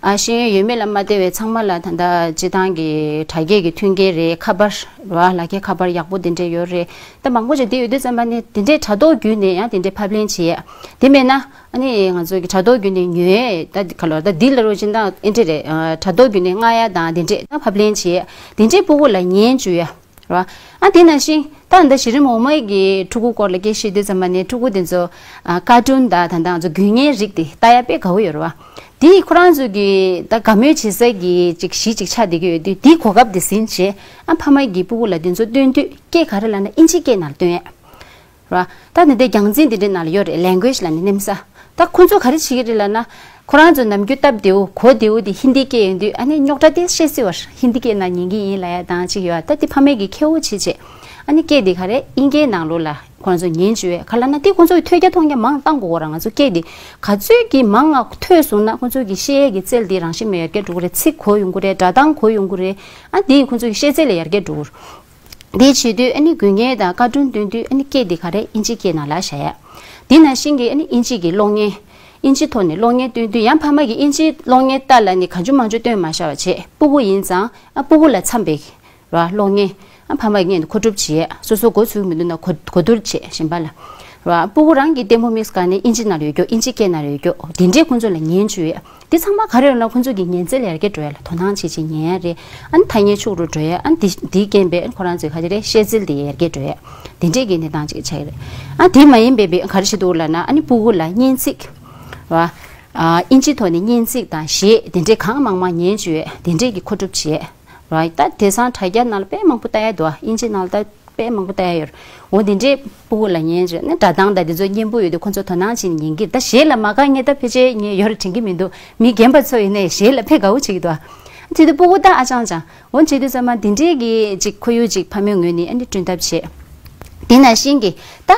ཨ་ཤེས་ཡོན་ཡོད་མེད་ལ་མ་བལྟས་པའི་ཚང་མ་ལ་ད་ལྟ་སྤྱི་བཏང་གི་དྲ་རྒྱའི་གི་མཐུན་རྐྱེན་རེད། ཁ་པར་རེད་བ། ལག་ཁྱེར་ཁ་པར་ཡག་པོ་དེ་འདྲས་ཡོད་རེད། ད་མང་པོ་ཅིག་དེ་ཡོད་དུས་ཙམ་པ་ནི་དེ་འདྲའི་དྲ་ཐོག་བརྒྱུད་ནས་ཡང་དེ་འདྲའི་ཕབ་ལེན་བྱེད་ཡས། དེ་མེད་ན་ཨ་ནི་ང་ཚོ་གི་དྲ་ཐོག་བརྒྱུད་ནས་ཉོ་ཡས། ད་ག་ལོར་ད་འདི་ལ་རོ་སྤྱི་བཏང་ཨེ་འདྲས་རེད། ཨ་དྲ་ཐོག་བརྒྱུད་ནས་མངགས་ཡས་དང་དེ་འདྲས་ད་ཕབ་ལེན་བྱེད་ཡས། དེ་འདྲས་ཕྲུ་གུ་ལ་ཉན་བཅུག་ཡས། རེད་བ། ཨ་དེ་ནང་བཞིན་ད་ད་གཞི་རིམ་འོག་མའི་གི་ཕྲུ་གུ་སྐོར་ལ་སྐད་ཆ་བཤད་དུས་ཙམ་པ་ནས་ཕྲུ་གུ་དེ་ཚོ་ཨ་ཀར་ཊུན་དང་ད་ད་ང་ཚོ་དགོས་ངེས་རིགས་དེ་ལྟ་ཡ་དཔེ་དགའ་བོ་ཡོད་རེད་བ། དེ་ཁོ་རང་ཚོ་གི་ད་དགའ་མོས་བྱེད་ས་གི་ཅིག་གཞི་ཅིག་ཆགས་བསྡད་ཀྱི་ཡོད་དུས། དེའི་གོ་སྐབས་དེ་ཟིན་བྱས་ཨ་ཕ་མ་གི་ཕྲུ་གུ་ལ་དེ་ཚོ་སྟོན་དུས་སྐད་ག་རེ་ལབ་ན་ཨིན་ཇི་སྐད་ནང་ལ་སྟོན་ཡ། ར། ད་ནི་དེ་རྒྱང་འཛིན་དེ་འདྲའི་ནང་ལ་ཡོད་རེད། ལེང་གུ་ཨེ་ཇི་ལབ་ནི་གནམ་ས། ད་ཁོ་ཚོ་ག་རེ་བྱེད་ཀྱི་རེད་ལབ་ན། ཁོ་རང་ཚོ་ནམ་རྒྱུན་སྟབས་བདེ་བོ་གོ་བདེ་བོ་དེ་ཧིན་དི་སྐད་ཡིན་དུས་ཨ་ནི་རྙོག་དྲ་དེ་བཤད་སྲིད་པ། ཧིན་དི་སྐད་ནང་ཉན་གྱི་ཡིན་ལབ་ཡ་དང་གཅིག་ཡོད། ད་དེ་ཕ་མས་ཀྱི་ཁེ་བོ་བྱེད་བྱེད། ཨ་ནི་སྐད་དེ་ག་རེ་དབྱིན་སྐད་ནང་ལོགས་ལ་ཁོ་རང་ཚོ་ཉན་བཅུག་ཡས། ག་ལབ་ན་དེ་ཁོ་ཚོ་གི་ཐོས་རྒྱ་མཐོང་རྒྱ་མང་བཏང་དགོས་ར། ང་ཚོ་སྐད་དེ་ག་ཚོད་ཀྱི་མང་ང་ཐོས་སོང་ན་ཁོ་ཚོ་གི་བཤད་ཡས་ཀྱི་རྩལ་དེ་རང་བཞིན་མེད་ཡར་རྒྱས་འགྲོ་གི་རེད། ཚིག་གོ་ཡོང་གི་རེད། སྒྲ་གདངས་གོ་ཡོང་གི་རེད། ཨ་དེ་ཁོ་ཚོ་གི་བཤད་རྩལ་ལ་ཡར་རྒྱས་འགྲོ་གི་རེད། དེ་བྱེད་དུས་ཨ་ནི་དགོས་ངེས་དང་ཀར་ཊུན་སྟོན་དུས་ཨ་ནི་སྐད་དེ་ག་རེ་ཨིན་ཇི་སྐད་ནང་ལ་བཞག་ཡ། དེ་ནང་བཞིན་གྱི་ཨ་ནི་ཨིན་ཇི་གི་གློག་བརྙན། ཨིན་ཇི་ཐོག་ནས་གློག་བརྙན་སྟོན་དུས་ཡང་ཕ་མ་གིས་ཨིན་ཇི་གློག་བརྙན་ལྟ་ལབ་ནས་གང་བྱུང་མང་བྱུང་སྟོན་མ་བཞག་པ་བྱས། ཕྲུ་གུ་ཡིན་ཙང་ཨ་ཕྲུ་གུ་ལ་འཚམ་པའི་ར་གློག་བརྙན་ཨ་ཕ་མ་གིས་མཁོ་སྒྲུབ་བྱེད། སོ་སོ་འགོ་ཚུགས་མི་འདུག་ན་གོ་གོ་བསྡུར་བྱེད། གཞན་པ་ལ་ར། ཕྲུ་གུ་རང་གི་ལྟད་མོ་དམིགས་སུ་བཀར་ནས་ཨིན་ཇི་ནང་ལ་ཡོད་རྒྱུ། ཨིན་ཇི་སྐད་ནང་ལ་ཡོད་རྒྱུ་དེ་འདྲའི་ཁོང་ཚོ་ལ་ཉན་བཅུག་ཡ། འདི་ཚང་མ་ག་རེ་ཡོད་ན་ཁོང་ཚོ་གི་ཉན་རྩལ་ཡར་རྒྱས་འགྲོ་ཡ་ལ་དོ་སྣང་བྱེད་བྱེད་ཉན་ཡ་རེད། ཨ་ནི་ཐ་སྙད་ཕྱུག་རུ་འགྲོ་ཡ། ཨ་ནི་འདི་འདིའི་རྐྱེན་པས་ཁོ་རང་ཚོའི་ག་ཅི་རེད། ཤེས་རྩལ་དེ་ཡར་རྒྱས་འགྲོ་ཡ། དེ་འདྲས་ཀྱི་གནས་སྟངས་ཅིག་ཆགས་ཀྱི་རེད། ཨ་དེ་མ་ཡིན་པའི་བའི་ག་རེ་བྱེད་འདུག་ལབ་ན་ཨ་ནི་ཕྲུ་གུ་ལ་སྙན་ཚིག་ར། ཨ་ཨིན་ཇི་ཐོག་ནས་སྙན་ཚིག་དང་གཞས་དེ་འདྲས་གང་མང་མང་ཉན་བཅུག་ཡ། དེ་འདྲས་ཀྱི་མཁོ་སྒྲུབ་བྱེད་ར། ད་དེང་སང་དྲ་རྒྱ་ནང་ལ་དཔེ་མང་པོ་ལྟ་ཡ་འདུག་ཨ་ཨིན་ཇི་ནང་ལ་ད། དཔེ་མང་པོ་ལྟ་ཡ་ཡོད་རེད། འོ་འདི་འདྲའི་ཕྲུ་གུ་ལ་ཉན་རེད་ནི་སྒྲ་གདངས་དང་འདི་ཚོ་སྙན་པོ་ཡོད་དུས་ཁོ་ཚོ་དོ་སྣང་བྱེད་ནས་ཉན་གྱི་རེད། ད་གཞས་ལ་མ་དགའ་ངེས་ད་ཕལ་ཆེར་ངས་ཡོད་རེད་དྲན་གྱི་མི་འདུག་མི་རྒན་པ་ཚོ་ཡིན་ནའི་གཞས་ལ་དཔེ་དགའ་བོ་བྱེད་ཀྱི་འདུག་དེ་དུས་ཕྲུ་གུ་ད་ཨ་ཅང་ཅང་འོ་བྱེད་དུས་ཙམ་པ་འདི་འདྲའི་གི་ཅིག་ཁོར་ཡུག་ཅིག་ཕ་མའི་ངོས་ནས་ཨ་ནི་བསྐྲུན་ཐབས་བྱེད། དེ་ནང་བཞིན་གྱི་ད་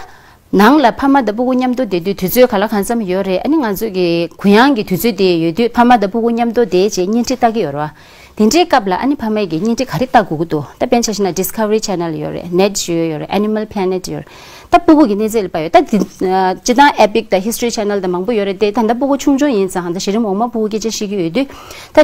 ནང་ལ་ཕ་མ་དང་ཕྲུ་གུ་མཉམ་དུ་བསྡད་དུས་དུས་ཚོད་ག་ལ་གང་འཚམ་ཡོད་རེད། ཨ་ནི་ང་ཚོ་གི་གུ་ཡངས་ཀྱི་དུས་ཚོད་དེ་ཡོད་དུས་ཕ་མ་དང་ཕྲུ་གུ་མཉམ་དུ་བསྡད་བྱས་བརྙན་འཕྲིན་ལྟ་གི་ཡོད་རེད་བ། དེ་འདྲའི་སྐབས་ལ་ཨ་ནི་ཕ་མས་ཀྱིས་བརྙན་འཕྲིན་ག་རེ་ལྟ་དགོས་ཀྱི་འདུག་ད་དཔེར་ན་ཆ་བཞག་ན་Discovery Channel ཡོད་རེད། Nat Geo ཡོད་རེད། Animal Planet ཡོད་རེད། ད་ཕྲུ་གུ་གི་གནས་ཚད་ལ་དཔག་ཡོད། ད་འདི་སྤྱིར་བཏང་Epic དང་History Channel དང་མང་པོ་ཡོད་རེད་དེ། ད་ལྟ་ཕྲུ་གུ་ཆུང་ཆུང་ཡིན་ཙང་ད་གཞི་རིམ་འོག་མ་ཕྲུ་གུ་སྐད་ཆ་བཤད་ཀྱི་ཡོད་དུས།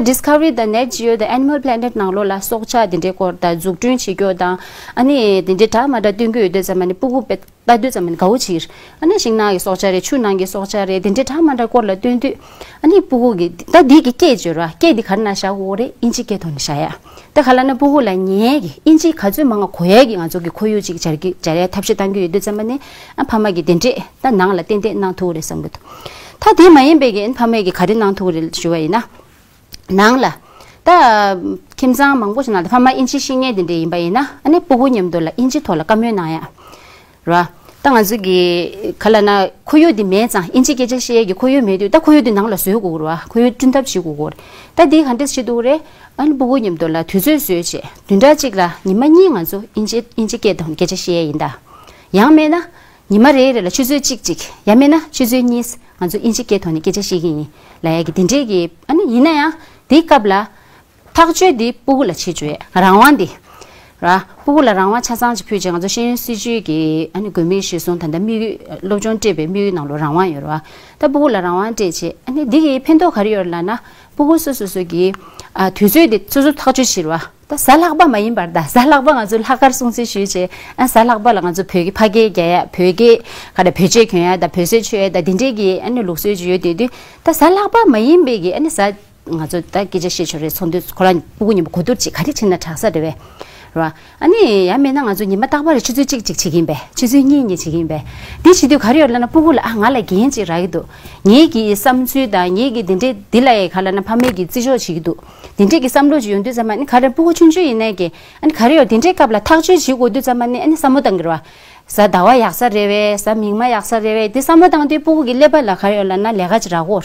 ད་Discovery དང་Nat Geo དང་Animal Planet ནང་ལོགས་ལ་སྲོག་ཆགས་དེ་འདྲའི་སྐོར་དང་འཛུགས་སྐྲུན་བྱེད་རྒྱུ་དང་ཨ་ནི་དེ་འདྲའི་འདྲ་མ་འདྲ་སྟོན་གྱི་ཡོད་དུས་ཙམ་པ་ནི་ཕྲུ་གུ་དཔེ་ལྟ་དུས་ཙམ་པ་ནི་དགའ་བོ་བྱེད་ཀྱི་རེད། ཨ་ནི་ཤིང་ནགས་ཀྱི་སྲོག་ཆགས་རེད། ཆུ་ནང་གི་སྲོག་ཆགས་རེད། དེ་འདྲའི་འདྲ་མ་འདྲ་སྐོར་ལ་སྟོན་དུས་ཨ་ནི་ཕྲུ་གུ་གི་ད་འདི་གི་སྐད་བརྗོད་ར་སྐད་འདི་ག་རེ་ནང་བཞག་དགོས་རེད། ཨིན་ཇི་སྐད་ཐོག་ནས་བཞག་ཡ། ད་ག་ལབ་ན་ཕྲུ་གུ་ལ་ཉན་ཡས་ཀྱི་ཨིན་ཇི་ག་ཚོད་མང་ང་གོ་ཡས་ཀྱི་ང་ཚོ་གི་ཁོར་ཡུག་ཅིག་སྦྱར་གི་སྦྱར་ཡས་ཐབས་ཤེས་གཏང་གི་ཡོད་དུས་ཙམ་པ་ནི་ཨ་ཕ་མ་གི་དེ་འདྲས་ད་ནང་ལ་ཏན་ཏན་གནང་ཐུབ་ཀྱི་རེད་བསམ་གི་འདུག་ད་དེ་མ་ཡིན་པའི་གི་ཨ་ཕ་མས་གི་ག་རེ་གནང་ཐུབ་ཀྱི་རེད་ཞུ་བ་ཡིན་ན། ནང་ལ། ད། ཁྱིམ་ཚང་མང་པོ་ཞིག་ནང་ལ་ཕ་མ་ཨིན་ཇི་ཤེས་མཁན་དེ་འདྲས་ཡིན་པ་ཡིན་ན་ཨ་ནི་ཕྲུ་གུ་མཉམ་དུ་ལ་ཨིན་ཇི་ཐོག་ལ་བཀའ་མོལ་གནང་ཡ། ར། ད་ང་ཚོ་གི་ག་ལ་ན་ཁོར་ཡུག་འདི་མེད་ཙང་ཨིན་ཇི་སྐད་ཆ་བཤད་ཡས་ཀྱི་ཁོར་ཡུག་མེད་དུས་ད་ཁོར་ཡུག་འདི་ནང་ལ་བཟོ་དགོས་རེད་བ། ཁོར་ཡུག་བསྐྲུན་ཐབས་བྱེད་དགོས་རེད། ད་འདི་ག་འདྲས་བྱེད་དགོས་རེད། ཨ་ནི་སྤུ་གུ་མཉམ་དུ་ལ་དུས་ཚོད་བཟོས་བྱས་བདུན་ཕྲག་གཅིག་ལ་ཉི་མ་གཉིས་ང་ཚོ་ཨིན་ཇི་ཨིན་ཇི་སྐད་ཐོག་ནས་སྐད་ཆ་བཤད་ཡས་ཡིན་ད། ཡང་མེད་ན་ཉི་མ་རེ་རེ་ལ་ཆུ་ཚོད་གཅིག་གཅིག་ཡང་མེད་ན་ཆུ་ཚོད་གཉིས་ང་ཚོ་ཨིན་ཇི་སྐད་ཐོག་ནས་སྐད་ཆ་བཤད་ཀྱི་ཡིན་ལབ་ཡས་ཀྱི་འདི་འདྲས་ཀྱི། ཨ་ནི་ཡིན་ན་ཡང་དེའི་སྐབས་ལ་ཐག་གཅོད་འདི་སྤུ་གུ་ལ་བྱེད་བཅུག་ཡས་རང་དབང་འདི་ར། སྤུ་གུ་ལ་རང་དབང་ཆ་ཚང་ཅིག་ཕུལ་བྱས་ང་ཚོ་ཤེས་ཡོན་སྲིད་བྱུས་ཀྱི་ཨ་ནི་དགོས་དམིགས་གཞིར་བཟུང་ད་ལྟ་དམིགས་ཡུལ་སློབ་སྦྱོང་སྤྲད་པའི་དམིགས་ཡུལ་ནང་ལོགས་རང་དབང་ཡོད་རེད་བ། ད་སྤུ་གུ་ལ་རང་དབང་སྤྲད་བྱས་ཨ་ནི་འདི་གི་ཕན་ཐོགས་ག་རེ་ཡོད་ལབ་ན་སྤུ་གུ་སོ་སོ་སོ་གི་ཨ་དུས་ཚོད་འདི་སོ་སོ་ཐག་གཅོད་བྱེད་རེད་བ། ད་གཟའ་ལྷག་པ་མ་ཡིན་པར་ད་གཟའ་ལྷག་པ་ང་ཚོ་ལྷག་དཀར་སྲུང་བརྩི་ཞུས་བྱས་ཨ་གཟའ་ལྷག་པ་ལ་ང་ཚོ་བོད་ཀྱི་ཕ་གིར་རྒྱག་ཡ་བོད་ཀྱི་ག་རེ་བོད་ཆས་གྱོན་ཡ་ད་བོད་ཟས་མཆོད་ཡ་ད་འདི་འདྲས་ཀྱི་ཨ་ནི་ལུགས་སྲོལ་ཅིག་ཡོད་དེ་དུས་ད་གཟའ་ལྷག་པ་མ་ཡིན་པའི་གི་ཨ་ནི་གཟའ། ང་ཚོ་ད་སྐད་ཆ་བཤད་ཆོག་རེད། ཚོགས་འདུ་ཁོ་རང་སྤུ་གུ་མཉམ་པོ་གོ་བསྡུར་ཅིག་ག་རེ་བྱེད་ན་དྲག་ས་རེད་བས། རེད་བ། ཨ་ནི་ཡང་མེད་ན་ང་ཚོ་ཉི་མ་རྟག་པར་ཆུ་ཚོད་གཅིག་གཅིག་བྱེད་ཀྱི་ཡིན་པས་ཆུ་ཚོད་གཉིས་གཉིས་བྱེད་ཀྱི་ཡིན་པས། འདི་བྱེད་དུས་ག་རེ་ཡོད་ལབ་ན་སྤུ་གུ་ལ་ཨ་ང་ལ་འགན་ཅིག་རག་གི་འདུག་ངེད་ཀྱི་བསམ་ཚུལ་དང་ངེད་ཀྱི་འདི་འདྲས་འདི་ལ་ཡི་ག་ལབ་ན་ཕ་མེས་ཀྱི་བརྩི་འཇོག་བྱེད་ཀྱི་འདུག་འདི་འདྲས་ཀྱི་བསམ་བློ་ཅིག་ཡོང་དུས་ཙམ་པ་ནི་ག་རེ་སྤུ་གུ་ཆུང་ཆུང་ཡིན་ནའི་ཀྱི་ཨ་ནི་ག་རེ་ཡོད་འདི་འདྲས་སྐབས་ལ་ཐག་གཅོད་བྱེད་དགོས་དུས་ཙམ་པ་ནི་ཨ་ནི་བསམ་བློ་བཏང་གི་རེད་བ། གཟའ་ཟླ་བ་ཡག་ས་རེད་བས། གཟའ་མིག་དམར་ཡག་ས་རེད་བས། འདི་བསམ་བློ་བཏང་དུས་སྤུ་གུ་གི་ཀླད་པ་ལ་ག་རེ་ཡོད་ལབ་ན་ལས་ཀ་ཅིག་རག་གོ།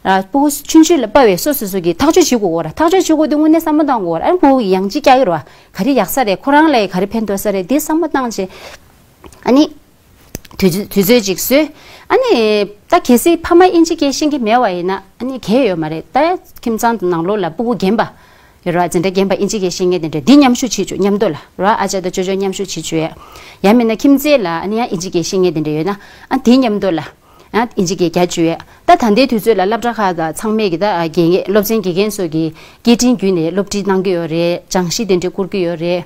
ར་སྤུ་གུ་ཆུང་ཆུང་ལ་དཔའ་བའི་སོ་སོ་སོ་གི་ཐག་གཅོད་བྱེད་དགོས་གོ་ར། ཐག་གཅོད་བྱེད་དགོས་དུས་དངོས་གནས་བསམ་བློ་བཏང་དགོས་ར། ཨ་ནི་སྤུ་གུ་གི་ཡང་ཅིག་རྒྱག་གི་ར་བ། ག་རེ་ཡག་ས་རེད། ཁོ་རང་ལ་ག་རེ་ཕན་ཐོགས་ས་རེད། འདི་བསམ་བློ་བཏང་བྱས། ཨ་ནི། དུས་ཚོད་དུས་ཚོད་ཅིག་བཟོས། ཨ་ནི། ད་གལ་སྲིད་ཕ་མ་ཨིན་ཇི་སྐད་ཤེས་ཀྱི་མེད་པ་ཡིན་ན་ཨ་ནི་གལ་ཡོད་མ་རེད། ད་ཁྱིམ་ཚང་ནང་ལོགས་ལ་སྤུ་གུ་རྒན་པ། ཡོད་ར། འཛིན་གྲྭ་རྒན་པ་ཨིན་ཇི་སྐད་ཤེས་མཁན་དེ་འདྲ་འདི་མཉམ་ཞུགས་བྱེད་བཅུག་མཉམ་དུ་ལ་ར། ཨ་ཅག་དང་ཅོ་ཅོ་མཉམ་ཞུགས་བྱེད་བཅུག་ཡ། ཡང་མིན་ན་ཁྱིམ་མཚེས་ལ་ཨ་ནི་ཡང་ཨིན་ཇི་སྐད་ཤེས་མཁན་དེ་འདྲ་ཡོད་ན་ཨ་དེ་མཉམ་དུ་ལ་ཨ་ཨིན་ཇི་སྐད་རྒྱག་བཅུག་ཡ། ད་ད་ལྟའི་དུས་ཚོད་ལ་སློབ་གྲྭ་ཁག་དང་ཚང་མས་ཀྱི་ད་དགེ་རྒན་སློབ་ཚན་དགེ་རྒན་ཚོ་གི་སྐད་འཕྲིན་བརྒྱུད་ནས་སློབ་ཁྲིད་གནང་གི་ཡོད་རེད། སྦྱང་གཞི་དེ་འདྲ་བསྐུར་གི་ཡོད་རེད།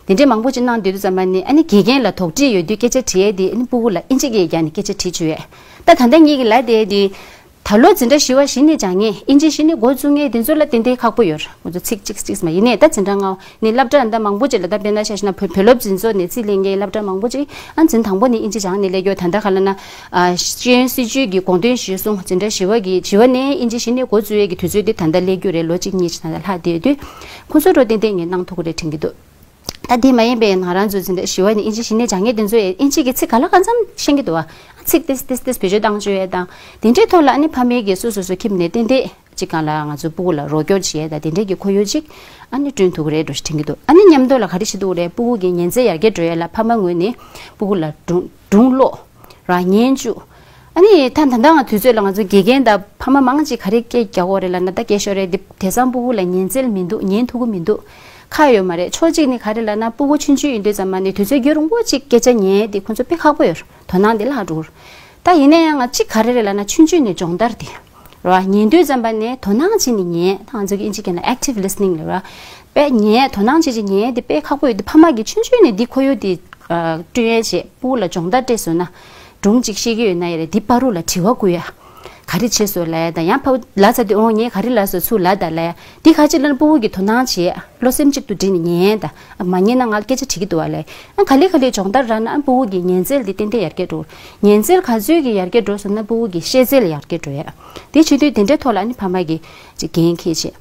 དེ་འདྲ་མང་པོ་ཅིག་གནང་སྡོད་དུས་ཙམ་པ་ནི་ཨ་ནི་དགེ་རྒན་ལ་དོགས་འདྲི་ཡོད་དུས་སྐད་ཆ་དྲི་ཡས་དེ་ཨ་ནི་སྤུ་གུ་ལ་ཨིན་ཇི་སྐད་རྒྱག་ནས་སྐད་ཆ་དྲི་བཅུག་ཡས། ད་ད་ལྟ་ངེད་ཀྱི་ལ་དེ་དེ། ད་ལོ་འཛིན་གྲྭ་བཞི་པ་གཞི་ནས་སྦྱང་མཁན་ཨིན་ཇི་གཞི་ནས་འགོ་བཙུགས་མཁན་དེ་ཚོ་ལ་ཏན་ཏན་ཁག་པོ་ཡོད་རེད། ཁོ་ཚོ་ཚིག་གཅིག་གཅིག་མ་ཡིན་ནའི་ད་འཛིན་གྲྭ་ལྔ་པ་ནས་སློབ་གྲྭ་འདྲ་མང་པོ་ཅིག་ལ་ད་དཔེར་ན་ཆ་བཞག་ན་བོད་བོད་སློབ་འཛིན་ཚོགས་ནས་རྩིས་ལེན་མཁན་སློབ་གྲྭ་མང་པོ་ཅིག་ཨ་འཛིན་དང་པོ་ནས་ཨིན་ཇི་སྦྱང་ནས་སླེབས་ཡོད། ད་ལྟ་ག་ལ་ན་ཨ་ཤེས་ཡོན་སྲིད་བྱུས་ཀྱི་དགོངས་དོན་གཞིར་བཟུང་འཛིན་གྲྭ་བཞི་པ་གི་བཞི་པ་ནས་ཨིན་ཇི་གཞི་ནས་འགོ་བཙུགས་ཡས་ཀྱི་དུས་ཚོད་དེ་ད་ལྟ་སླེབས་རྒྱུ་རེད། ལོ་གཅིག་གཉིས་ཅིག་ད་ལྟ་ལྷག་བསྡད་ཡོད་དུས་ཁོ་ཚོ་འགྲོ་ཏན་ཏན་ངས་གནང་ཐུབ་ཀྱི་རེད་དྲན་གྱི་འདུག་ད་དེ་མ་ཡིན་པའི་ང་རང་ཚོ་འཛིན་གྲྭ་བཞི་པ་ནས་ཨིན་ཇི་གཞི་ནས་སྦྱང་མཁན་དེ་ཚོ་ཡང་ཨིན་ཇི་གི་ཚིག་ག་ལ་གང་འཚམ་ཤེས་ཀྱི་འདུག་བ། ཚིག་ཏིས་ཏིས་ཏིས་བེད་སྤྱོད་བཏང་བཅུག་ཡས་དང་དེ་འདྲའི་ཐོག་ལ་ཨ་ནི་ཕ་མའི་གི་སོ་སོ་སོ་ཁྱིམ་ནས་ཏན་ཏན་ཅིག་གང་ལ་ང་ཚོ་སྤུ་གུ་ལ་རོགས་སྐྱོར་བྱེད་ཡས་དང་དེ་འདྲའི་གི་ཁོར་ཡུག་ཅིག་ཨ་ནི་བསྐྲུན་ཐུབ་ཀྱི་རེད་འགྲོ་ཞེས་དྲན་གྱི་འདུག་ཨ་ནི་མཉམ་དུ་ལ་ག་རེ་བྱེད་ཐུབ་ཀྱི་རེད། སྤུ་གུ་གི་ཉན་ཚད་ཡར་རྒྱས་འགྲོ་ཡས་ལ་ཕ་མ་ངོས་ནས་སྤུ་གུ་ལ་སྒྲུང་སྒྲུང་ཀློག་ར་ཉན་བཅུག་ཨ་ནི་ད་ད་ལྟ་ང་དུས་ཚོད་ལ་ང་ཚོ་དགེ་རྒན་དང་ཕ་མ་མང་ཅིག་ག་རེ་སྐད་རྒྱག་དགོས་རེད་ལབ་ན་ད་སྐད་ཤོར་རེད། འདི་དེང་སང་སྤུ་གུ་ལ་ཉན་རྩལ་མི་འདུག་ཉན་ཐུབ་ཀྱི་མི་འདུག་ཁག་ཡོད་མ་རེད། ཕྱོགས་གཅིག་ནས་ག་རེ་ལབ་ན་སྤུ་གུ་ཆུང་ཆུང་ཡིན་དུས་ཙམ་པ་ནས་དུས་ཚོད་རྒྱུན་རིང་པོ་ཅིག་སྐད་ཆ་ཉན་ཡས་དེ་ཁོ་ཚོ་དཔེ་ཁག་པོ་ཡོད་རེད། དོ་སྣང་དེ་བརླག་འགྲོ་གི་རེད། ད་ཡིན་ན་ཡང་ང་གཅིག་ག་རེ་རེད་ལབ་ན་ཆུང་ཆུང་ནས་སྦྱོང་བརྡར་དེ་རེད་བ། ཉན་དུས་ཙམ་པ་ནས་དོ་སྣང་བྱས་ནས་ཉན། ད་ང་ཚོ་གི་ཨིན་ཇི་སྐད་ནང་active listening ལབ་རེད་བ། དཔེ་ཉན་དོ་སྣང་བྱས་བྱས་ཉན་དེ་དཔེ་ཁག་པོ་ཡོད་དེ་ཕ་མ་གིས་ཆུང་ཆུང་ནས་འདི་ཁོར་ཡུག་དེ་བསྐྲུན་ཡས་བྱས་སྤུ་གུ་ལ་སྦྱོང་བརྡར་སྤྲད་སོང་ན་སྒྲུང་གཅིག་ཤེས་ཀྱི་ཡོད་ན་ཡ་རེད། འདི་བར་དུ་ལ་དྲི་བ་བསྐུར་ཡ། ག་རེ་བྱས་སོང་ལབ་ཡ་དང་ཡང་ཕ་བུ་ལབ་ཚར་དུས་འོ་ངས་ག་རེ་ལབ་སོང་ཚུར་ལབ་དང་ལབ་ཡ། འདི་ག་ཅིག་ལབ་ན་སྤུ་གུ་གིས་དོ་སྣང་བྱེད་ཡ། བློ་སེམས་གཅིག་ཏུ་བསྒྲིལ་ནས་ཉན་ཡ་དང་མ་ཉན་ན་ང་སྐད་ཆ་དྲི་གི་འདུག་བ་ལབ་ཡ། ཨ་ག་ལེ་ག་ལེ་སྦྱོང་བརྡར་རག་ན་ཨ་སྤུ་གུ་གི་ཉན་རྩལ་འདི་ཏན་ཏན་ཡར་རྒྱས་འགྲོ། ཉན་རྩལ་ག་ཚོད་ཀྱི་ཡར་རྒྱས་འགྲོ་སོང་ན་སྤུ་གུ་གི་བཤད་རྩལ་ཡར་རྒྱས་འགྲོ་ཡ། དེ་བྱེད་དུས་དེ་འདྲའི་ཐོག་ལ་ཨ་ནི་ཕ་མ་གིས་ཅིག་འགན་འཁྱེར་བྱེད།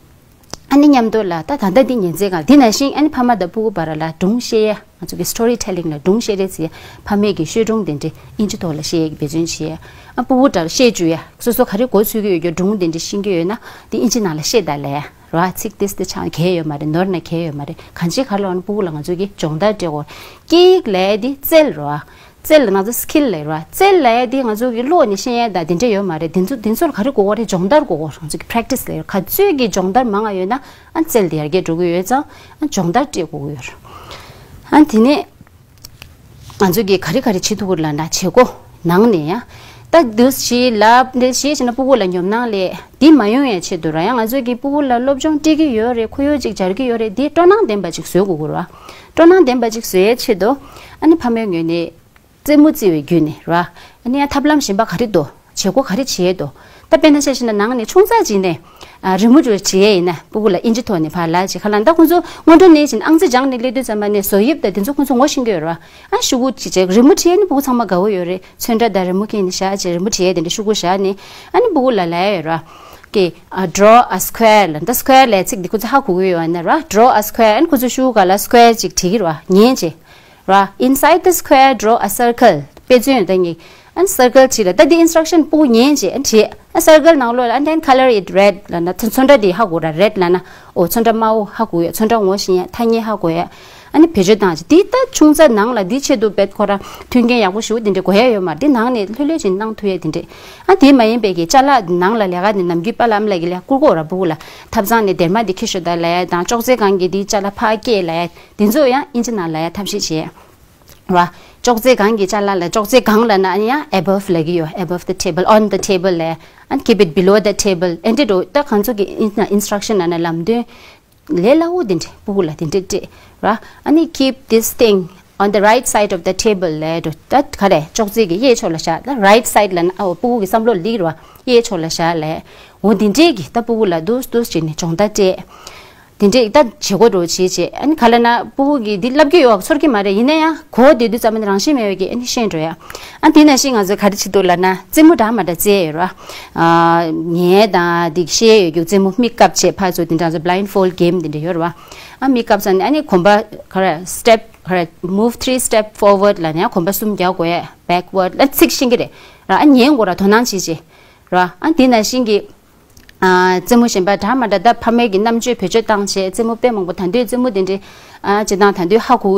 ཨ་ནི་མཉམ་དུ་ལ་ད་ད་ལྟ་འདི་ཉན་རྩལ་གང་འདི་ནང་བཞིན་ཨ་ནི་ཕ་མ་དང་སྤུ་གུ་བར་ལ་སྒྲུང་བཤད་ཡ། ང་ཚོ་གི་story telling ལ་སྒྲུང་བཤད་རེས་ཟེར་ཡ། ཕ་མས་ཀྱི་བཤད་སྒྲུང་དེ་འདྲ་ཨིན་ཇི་ཐོག་ལ་བཤད་ཡ་གི་འབད་བརྩོན་བྱེད་ཡ། ཨ་སྤུ་གུ་འདྲ་བཤད་བཅུག་ཡ། སོ་སོ་ག་རེ་མགོ་ཚོད་ཀྱི་ཡོད་རྒྱུ་སྒྲུང་དེ་འདྲ་ཤེས་ཀྱི་ཡོད་ན་དེ་ཨིན་ཇི་ནང་ལ་བཤད་ད་ལབ་ཡ་རེད་བ། ཚིག་ཏིས་ཏི་ཆང་གལ་ཡོད་མ་རེད། ནོར་ན་གལ་ཡོད་མ་རེད། གང་ཅི་ག་ལ་ཨ་ནི་སྤུ་གུ་ལ་ང་ཚོ་གི་སྦྱོང་བརྡར་སྤྲད་དགོས། སྐད་ཡིག་ལབ་ཡ་དེ་རྩལ་རེད་བ། རྩལ་ལ་ང་ཚོ་skill ལབ་ར། རྩལ་ལབ་ཡ་དེ་ང་ཚོ་གི་ཀློག་ནས་ཤེས་ཡ་དང་དེ་འདྲ་ཡོད་མ་རེད། དེ་ཚོ་དེ་ཚོ་ལ་ག་རེ་དགོས་པ་རེད། སྦྱོང་བརྡར་དགོས་པ་རེད། ང་ཚོ་གི་practice ལབ་ཡ་ག་ཚོད་ཀྱི་སྦྱོང་བརྡར་མང་བ་ཡོད་ན་ཨ་རྩལ་དེ་ཡར་རྒྱས་འགྲོ་གི་ཡོད་ཙང་ཨ་སྦྱོང་བརྡར་སྤྲད་དགོས་ཀྱི་ཡོད་རེད། ཨ་དེ་ནས་ང་ཚོ་གི་ག་རེ་ག་རེ་བྱེད་ཐུབ་ཀྱི་རེད་ལབ་ན་བྱེད་སྒོ་ནང་ནས་ཡ། ད་འདི་ཞིག་ལབ་འདི་ཞིག་བྱས་ན་སྤུ་གུ་ལ་ཉོབ་སྣང་སླེབས་འདི་མ་ཡོང་ཡ་ཆེད་དུ་ར། ཡང་ང་ཚོ་གི་སྤུ་གུ་ལ་སློབ་སྦྱོང་སྤྲད་ཀྱི་ཡོད་རེད། ཁོར་ཡུག་ཅིག་སྦྱར་གྱི་ཡོད་རེད། འདི་སྤྲོ་སྣང་ལྡན་པ་ཅིག་བཟོ་དགོས་ཀྱི་རེད་བ། སྤྲོ་སྣང་ལྡན་པ་ཅིག་བཟོ་ཡའི་ཆེད་དུ་ཨ་ནི་ཕ་མའི་ངོས་ནས། རྩེད་མོ་རྩེ་བའི་བརྒྱུད་ནས་ར། ཨ་ནི་ཡང་ཐབས་ལམ་གཞན་པ་ག་རེ་འདུག་བྱེད་སྒོ་ག་རེ་བྱེད་འདུག་ད་དཔེར་ན་ཆ་བཞག་ན་ནང་ནས་ཆུང་ཙག་ཅིག་ནས་ཨ་རི་མོ་བྲིས་ཡས་ཡིན་ན་སྤུ་གུ་ལ་ཨིན་ཇི་ཐོག་ནས་ཕར་ལབ་བྱས་ཁ་ལ་ད་ཁོང་ཚོ་སྔོན་འགྲོ་ནས་བྱས་ནས་ཨང་རྩིས་སྦྱངས་ནས་སླེབས་དུས་ཙམ་པ་ནས་བཟོ་དབྱིབས་དང་དེ་ཚོ་ཁོང་ཚོ་ངོ་ཤེས་ཀྱི་ཡོད་རེད་བ། ཨ་ཤོག་གུ་ཅིག་བྱས་རི་མོ་བྲིས་ཡས་ནི་སྤུ་གུ་ཚང་མ་དགའ་བོ་ཡོད་རེད། ཚོན་ཁྲ་དང་རི་མོ་ཁྱེར་ནས་བཞག་བྱས་རི་མོ་བྲིས་ཡས་དེ་འདྲ་ཤོག་གུ་བཞག་ནས་ཨ་ནི་སྤུ་གུ་ལ་ལབ་ཡས་ཡོད་རེད་བ། ཀྱེ་ཨ་draw a square ལབ་ད་square ལབ་ཚིག་འདི་ཁོང་ཚོ་ཧ་གོ་གི་ཡོད་ན་ར། Draw a square ཨ་ནི་ཁོང་ཚོ་ཤོག་གུ་སྒང་ལ་square ཅིག་བྲིས་ཀྱི་རེད་བ། ཉན་བྱས། ར། Inside the square, draw a circle. དཔེ་མཚོན་ཡོད་ད་ངས་ཨ་ནི་circle་བྲིས་ལ། ད་འདི་instruction་སྤུ་གུ་ཉན་བྱས་ཨ་བྲིས། ཨ་circle་ནང་ལོགས་ལ་and then color it red་ལབ་ན་ཚོན་ཚོན་ཁྲ་འདི་ཧ་གོ་ར། red་ལབ་ན་ཨོ་ཚོན་ཁྲ་དམར་པོ་ཧ་གོ་ཡོད། ཚོན་ཁྲ་ངོ་ཤེས་ཡ། ཐ་སྙད་ཧ་གོ་ཡ། ཨ་ནི་བེད་སྤྱོད་བཏང་བྱས་འདི་ད་ཆུང་ཙག་ནང་ལ་འདི་ཆེད་དུ་དཔེ་ཁོ་ར་མཐུན་རྐྱེན་ཡག་པོ་ཞེ་པོ་འདི་འདྲ་དགོས་ཡ་ཡོད་མ་རེད། འདི་ནང་ནས་ལྷོད་ལྷོད་བྱས་གནང་ཐུབ་ཡ་འདི་འདྲ། ཨ་དེ་མ་ཡིན་པའི་གི་ཅ་ལག་ནང་ལ་ལས་ཀ་འདི་ནམ་རྒྱུན་པཱ་ལགས་ཨ་མ་ལགས་ཀྱིས་ལས་བསྐུར་གོ་ར། སྤུ་གུ་ལ་ཐབ་ཚང་ནས་སྡེར་མ་འདི་འཁྱེར་ཤོག་ད་ལབ་ཡ་དང་། ཅོག་ཙེ་སྒང་གི་འདི་ཅ་ལག་ཕར་བསྐྱལ་ལབ་ཡ། འདི་ཚོ་ཡང་ཨིན་ཇི་ནང་ལབ་ཡ་ཐབས་ཤེས་བྱས། ར། ཅོག་ཙེ་སྒང་གི་ཅ་ལག་ལ། ཅོག་ཙེ་སྒང་ལབ་ན་ཨ་ནི་ཡང་above་ལབ་ཀྱི་ཡོད། above the table, on the table་ལབ། and keep it below the table་ཨེ་འདྲ་འགྲོ། ད་ང་ཚོ་གི་ཨིན་instruction་ནང་ན་ལམ་སྟོན་ལས་སླ་བོ་དེ་འདྲ་སྤུ་གུ་ལ་དེ་འདྲ་སྤྲད་ར། ཨ་ནི་keep this thing on the right side of the table་ལབ་འགྲོ། ད་ག་རེ་ཅོག་ཙེ་གི་གཡས་ཕྱོགས་ལ་བཞག་ད་right side་ལབ་ན་ཨ་འོ་སྤུ་གུ་གི་བསམ་བློ་ལ་སླེབས་ར། གཡས་ཕྱོགས་ལ་བཞག་ལབ། འོ་དེ་འདྲས་ཀྱི་ད་སྤུ་གུ་ལ་འདུག་འདུག་བྱས་ནས་སྦྱོང་བརྡར་སྤྲད། དེ་འདྲས་ད་བྱེད་སྒོ་འགྲོ་བྱེད་བྱེད། ཨ་ནི་ག་ལབ་ན་སྤུ་གུ་གིས་འདི་བསླབ་ཀྱི་ཡོད་པ་ཚོར་གྱི་མ་རེད། ཡིན་ན་ཡང་གོ་བསྡད་དུས་ཙམ་པ་ནི་རང་བཞིན་མེད་པའི་གི་ཨ་ནི་ཤེས་འགྲོ་ཡ། ཨ་དེ་ནང་བཞིན་ང་ཚོས་ག་རེ་བྱེད་འདུག་ལབ་ན་རྩེད་མོ་འདྲ་མ་འདྲ་རྩེ་ཡོད་ར། ཨ་ཉལ་དང་འདི་ཤེས་ཡོད་རྒྱུ་རྩེད་མོ་མིག་བཀབ་བྱས་ཕར་ཚུར་དེ་འདྲ་ཚོ་blindfold game་དེ་འདྲ་ཡོད་ར་བ། ཨ་མིག་བཀབ་ཚར་ནས་ཨ་ནི་གོམ་པ་ག་རེ་step་ག་རེ་move three step forward་ལབ་ནས་གོམ་པ་གསུམ་རྒྱག་དགོས་ཡ། backward་ལ་ཚིག་ཤེས་ཀྱི་རེད་ར། ཨ་ཉན་དགོས་ར། དོ་སྣང་བྱེད་བྱེད་ར། ཨ་དེ་ནང་བཞིན་གྱི། ཨ་རྩེད་མོ་གཞན་པ་འདྲ་མ་འདྲ་ད་ཕ་མའི་གི་རྣམ་དཔྱོད་བེད་སྤྱོད་བཏང་བྱས་རྩེད་མོ་དཔེ་མང་པོ་ད་དུང་རྩེད་མོ་དེ་འདྲའི་ཨ་སྤྱིར་བཏང་ད་དུང་ཧ་གོ་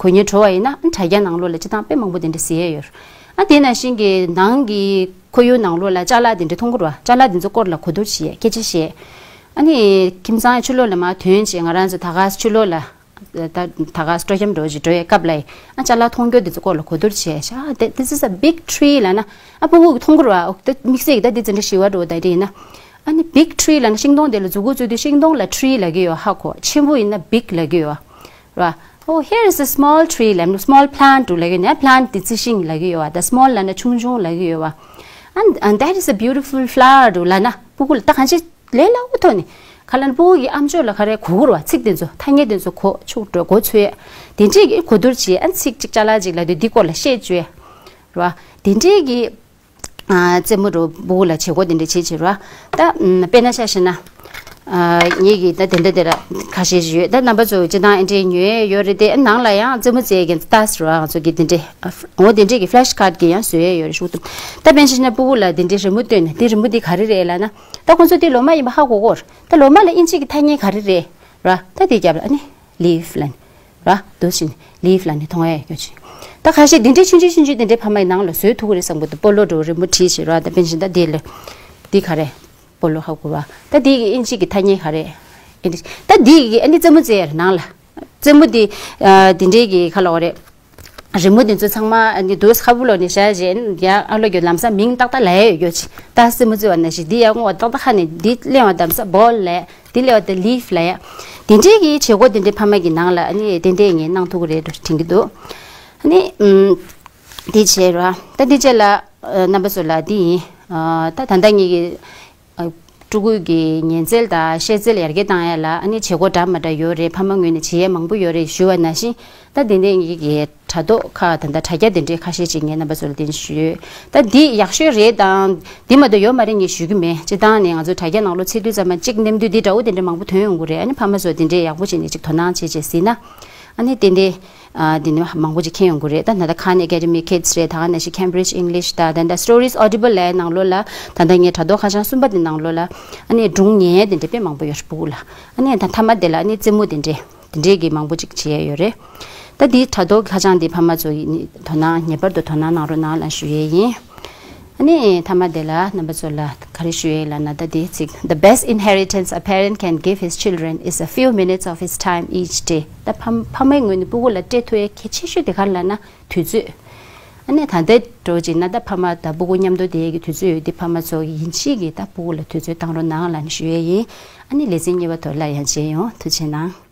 གོ་མཁན་འགྲོ་བ་ཡིན་ན་དྲ་རྒྱ་ནང་ལོགས་ལ་སྤྱིར་བཏང་དཔེ་མང་པོ་དེ་འདྲ་གཟིགས་ཡས་ཡོད། ཨ་དེ་ནང་བཞིན་གྱི་ནང་གི་ཁོར་ཡུག་ནང་ལོགས་ལ་ཅ་ལག་དེ་འདྲ་མཐོང་གི་རེད་བ། ཅ་ལག་དེ་ཚོ་སྐོར་ལ་གོ་བསྡུར་བྱས་སྐད་ཆ་བཤད། ཨ་ནི་ཁྱིམ་ཚང་ཕྱི་ལོགས་ལ་མར་ཐོན་བྱས་ང་རང་ཚོ་ད་ག་ཕྱི་ལོགས་ལ། ད་ད་ག་སྤྲོ་འཆམ་འགྲོ་ཞིག་འགྲོ་ཡས་སྐབས་ལ་ཨ་ཅ་ལག་མཐོང་རྒྱུ་དེ་ཚོ་སྐོར་ལ་གོ་བསྡུར་བྱས་ཤག་དེ་this is a big tree་ལབ་ན་ཨ་སྤུ་གུ་གིས་མཐོང་གི་རེད་བ། དེ་དམིགས་བསལ་གྱི་ད་དེ་ཚོ་འདྲ་ཞི་བ་འགྲོ་ད་དེ་ཡིན་ན་ཨ་ནི་big tree་ལབ་ན་ཤིང་སྡོང་དེ་ལ་མཛུབ་གུ་བཙུགས་དུས་ཤིང་སྡོང་ལ་tree་ལབ་ཀྱི་ཡོད་ཧ་གོ། ཆེན་པོ་ཡིན་ན་big་ལབ་ཀྱི་ཡོད་རེད་བ། Oh, here is a small tree་ལབ་ན་small plant་ལབ་ཀྱི་ཡོད་ན་plant་དེ་རྩི་ཤིང་ལབ་ཀྱི་ཡོད་བ། ད་small་ལབ་ན་ཆུང་ཆུང་ལབ་ཀྱི་ཡོད་བ། And and that is a beautiful flower་ལབ་ན་སྤུ་གུ་ལ་ད་གང་ཅི། ལས་སླ་བོ་ཐོག་ནས་ཁ་ལན་སྤུ་གུ་གི་ཨམ་ཅོག་ལ་ག་རེ་གོ་གི་རེད་བ། ཚིག་དེ་ཚོ་ཐ་སྙད་དེ་ཚོ་གོ་ཆུག་འགྲོ་གོ་ཚོད་དེ་འདྲས་ཀྱི་གོ་བསྡུར་བྱས་ཨ་ཚིག་གཅིག་ཅ་ལག་ཅིག་ལ་དུས་འདི་སྐོར་ལ་བཤད་བཅོས་རེད་བ། དེ་འདྲས་ཀྱི་ཨ་རྩེད་མོ་རུ་སྤུ་གུ་ལ་བྱེད་སྒོ་དེ་འདྲས་བྱེད་བྱེད་རེད་བ། ད་དཔེར་ན་ཆ་བཞག་ན་ཨ་ངེད་ཀྱི་ད་དེ་འདྲ་དེ་ར་ཁ་ཤས་ཤིག་ཡོད། ད་རྣམ་པ་ཚོ་སྤྱིར་བཏང་ཨེ་འདྲས་ཉོས་ཡོད་རེད་དེ་ཨ་ནང་ལ་ཡང་རྩེད་མོ་རྩེ་མཁན་ལྟ་ཟེར་བ་ང་ཚོ་གི་དེ་འདྲས་འོ་དེ་འདྲས་ཀྱི་flash card་གི་ཡང་བཟོ་ཡས་ཡོད་རེད་ཤུག་ཏུ། ད་དཔེར་ན་ཆ་བཞག་ན་སྤུ་གུ་ལ་དེ་འདྲས་རི་མོ་སྟོན་ནས་དེ་རི་མོ་འདི་ག་རེ་རེད་ལབ་ན། ད་ཁོང་ཚོ་དེ་ལོ་མ་ཡིན་པ་ཧ་གོ་གོ་རེད། ད་ལོ་མ་ལ་དབྱིན་ཇི་གི་ཐ་སྙད་ག་རེ་རེད་ར། ད་དེ་རྒྱབ་ལ་ཨ་ནི་leaf་ལབ་ནི་ར། འདུག་ཕྱིན་leaf་ལབ་ནི་མཐོང་ཡ་ཡོད་ཅིང་། ད་ཁ་ཤས་འདི་འདྲའི་ཆུང་ཆུང་ཆུང་ཆུང་འདི་འདྲའི་ཕ་མ་ཡི་ནང་ལ་བཟོས་ཐུབ་ཀྱི་རེད་བསམ་གི་འདུག་སྤོ་ལོ་འགྲོ་རི་མོ་བྲིས་བྱས་ར། ད་དཔེར་ན་ཆ་བཞག་ན་ད་དེ་ལ་འདི་ག་རེ་སྤོ་ལོ་ཧ་གོ་བ། ད་དེ་གི་དབྱིན་ཇི་གི་ཐ་སྙད་ག་རེ། ཨེ་འདི་ད་དེ་གི་ཨ་ནི་རྩེད་མོ་རྩེ་ཡ་རེད་ནང་ལ། རྩེད་མོ་འདི་ཨ་འདི་འདྲའི་གི་ག་ལབ་དགོས་རེད། རི་མོ་འདི་ཚོ་ཚང་མ་ཨ་ནི་དུས་ཁ་བུ་ལོ་ནས་བཞག་བཞིན་ཡ་ཨ་ལོ་གི་ལམ་སང་མིང་ཏག་ཏག་ལབ་ཡ་ཡོད་ཀྱི་ད་རྩེད་མོ་རྩེ་བ་ནང་བཞིན་འདི་ཡ་སྔོ་བ་ཏག་ཏག་ཁ་ནས་འདི་གླེང་བ་དམ་ས་ball་ལབ་འདི་གླེང་བ་ད་leaf་ལབ་ཡ། དེ་འདྲའི་གི་བྱེད་སྒོ་དེ་འདྲའི་ཕ་མ་གི་ནང་ལ་ཨ་ནི་ཏན་ཏན་ངས་གནང་ཐུབ་ཀྱི་རེད་འགྲོ་དྲན་གྱི་འདུག་ཨ་ནི་ཨམ་འདི་བྱས་ར་ད་འདི་བྱས་ལ་ཨ་རྣམ་པ་ཚོ་ལ་འདི་ཡིན། ཨ་ད་ད་ལྟ་ངེད་ཀྱི་ཨ་ཕྲུ་གུ་གི་ཉན་རྩལ་དང་ཤེས་རྩལ་ཡར་རྒྱས་བཏང་ཡ་ལ་ཨ་ནི་བྱེད་སྒོ་འདྲ་མ་འདྲ་ཡོད་རེད། ཕ་མ་ངོས་ནས་བྱེད་ཡས་མང་པོ་ཡོད་རེད་ཞུ་བ་ནང་བཞིན་ད་དེ་འདྲའི་ངེད་ཀྱི་དྲ་ཐོག་ཁག་ད་ལྟ་དྲ་རྒྱ་དེ་འདྲའི་ཁ་ཤས་ཅིག་ངས་རྣམ་པ་ཚོ་ལ་འདི་ཞུས། ད་འདི་ཡག་ཤོས་རེད་དང་འདི་མ་གཏོགས་ཡོད་མ་རེད་ངས་ཞུ་གི་མེད། སྤྱིར་བཏང་ནས་ང་ཚོ་དྲ་རྒྱ་ནང་ལོགས་འཚོལ་དུས་ཙམ་པ་གཅིག་ནེམ་དུས་འདི་འདྲ་བོ་དེ་འདྲ་མང་པོ་ཐོན་ཡོང་གི་རེད། ཨ་ནི་ཕ་མ་ཚོ་དེ་འདྲའི་ཡག་པོ་བྱས་ནས་ཅིག་དོ་སྣང་བྱས་བྱས་གཟིགས་ན་ཨ་ནི་ཏན་ཏན། ཨ་འདི་ནི་མང་པོ་ཅིག་མཁྱེན་ཡོང་གི་རེད། ད་ད་ལྟ་Khan Academy Kids་རེད། ད་ག་ནང་བཞིན་Cambridge English་ད་ད་ད་Stories Audible་ལབ་ནང་ལོགས་ལ་ད་ད་ངས་དྲ་ཐོག་ཁ་བྱང་གསུམ་པ་དེ་ནང་ལོགས་ལ་ཨ་ནི་སྒྲུང་ཉན་དེ་འདྲ་དཔེ་མང་པོ་ཡོད་རེད་སྤུ་གུ་ལ། ཨ་ནི་ད་མཐའ་མ་དེ་ལ་ཨ་ནི་རྩེད་མོ་དེ་འདྲ་དེ་འདྲས་ཀྱི་མང་པོ་ཅིག་བྱས་ཡོད་རེད། ད་འདི་དྲ་ཐོག་ཁ་བྱང་འདི་ཕ་མ་ཚོ་ཡིན་དོ་སྣང་ངེས་པར་དུ་དོ་སྣང་གནང་རོགས་གནང་ལ་ཞུ་ཡས་ཡིན། ཨ་ནི་མཐའ་མ་དེ་ལ་རྣམ་པ་ཚོ་ལ་ག་རེ་ཞུ་ཡས་ལབ་ན་ད་འདི་ཚིག The best inheritance a parent can give his children is a few minutes of his time each day. ད་ཕ་ཕ་མའི་ངོས་ནས་སྤུ་གུ་ལ་སྤྲད་ཐུབ་ཡས་གལ་ཆེ་ཤོས་དེ་ག་རེ་ལབ་ན་དུས་ཚོད། ཨ་ནི་ད་ལྟའི་འགྲོ་བྱས་ན་ད་ཕ་མ་དང་སྤུ་གུ་མཉམ་དུ་བསྡད་ཡས་ཀྱི་དུས་ཚོད་ཡོད་དེ་ཕ་མ་ཚོ་ཡིན་གཅིག་གིས་ད་སྤུ་གུ་ལ་དུས་ཚོད་བཏང་རོགས་གནང་ལབ་ནས་ཞུ་ཡས་ཡིན། ཨ་ནི་ལེ་ཚན་གཉིས་པ་ཐོག་སླར་ཡང་མཇལ་ཡོང་། ཐུགས་རྗེ་གནང་།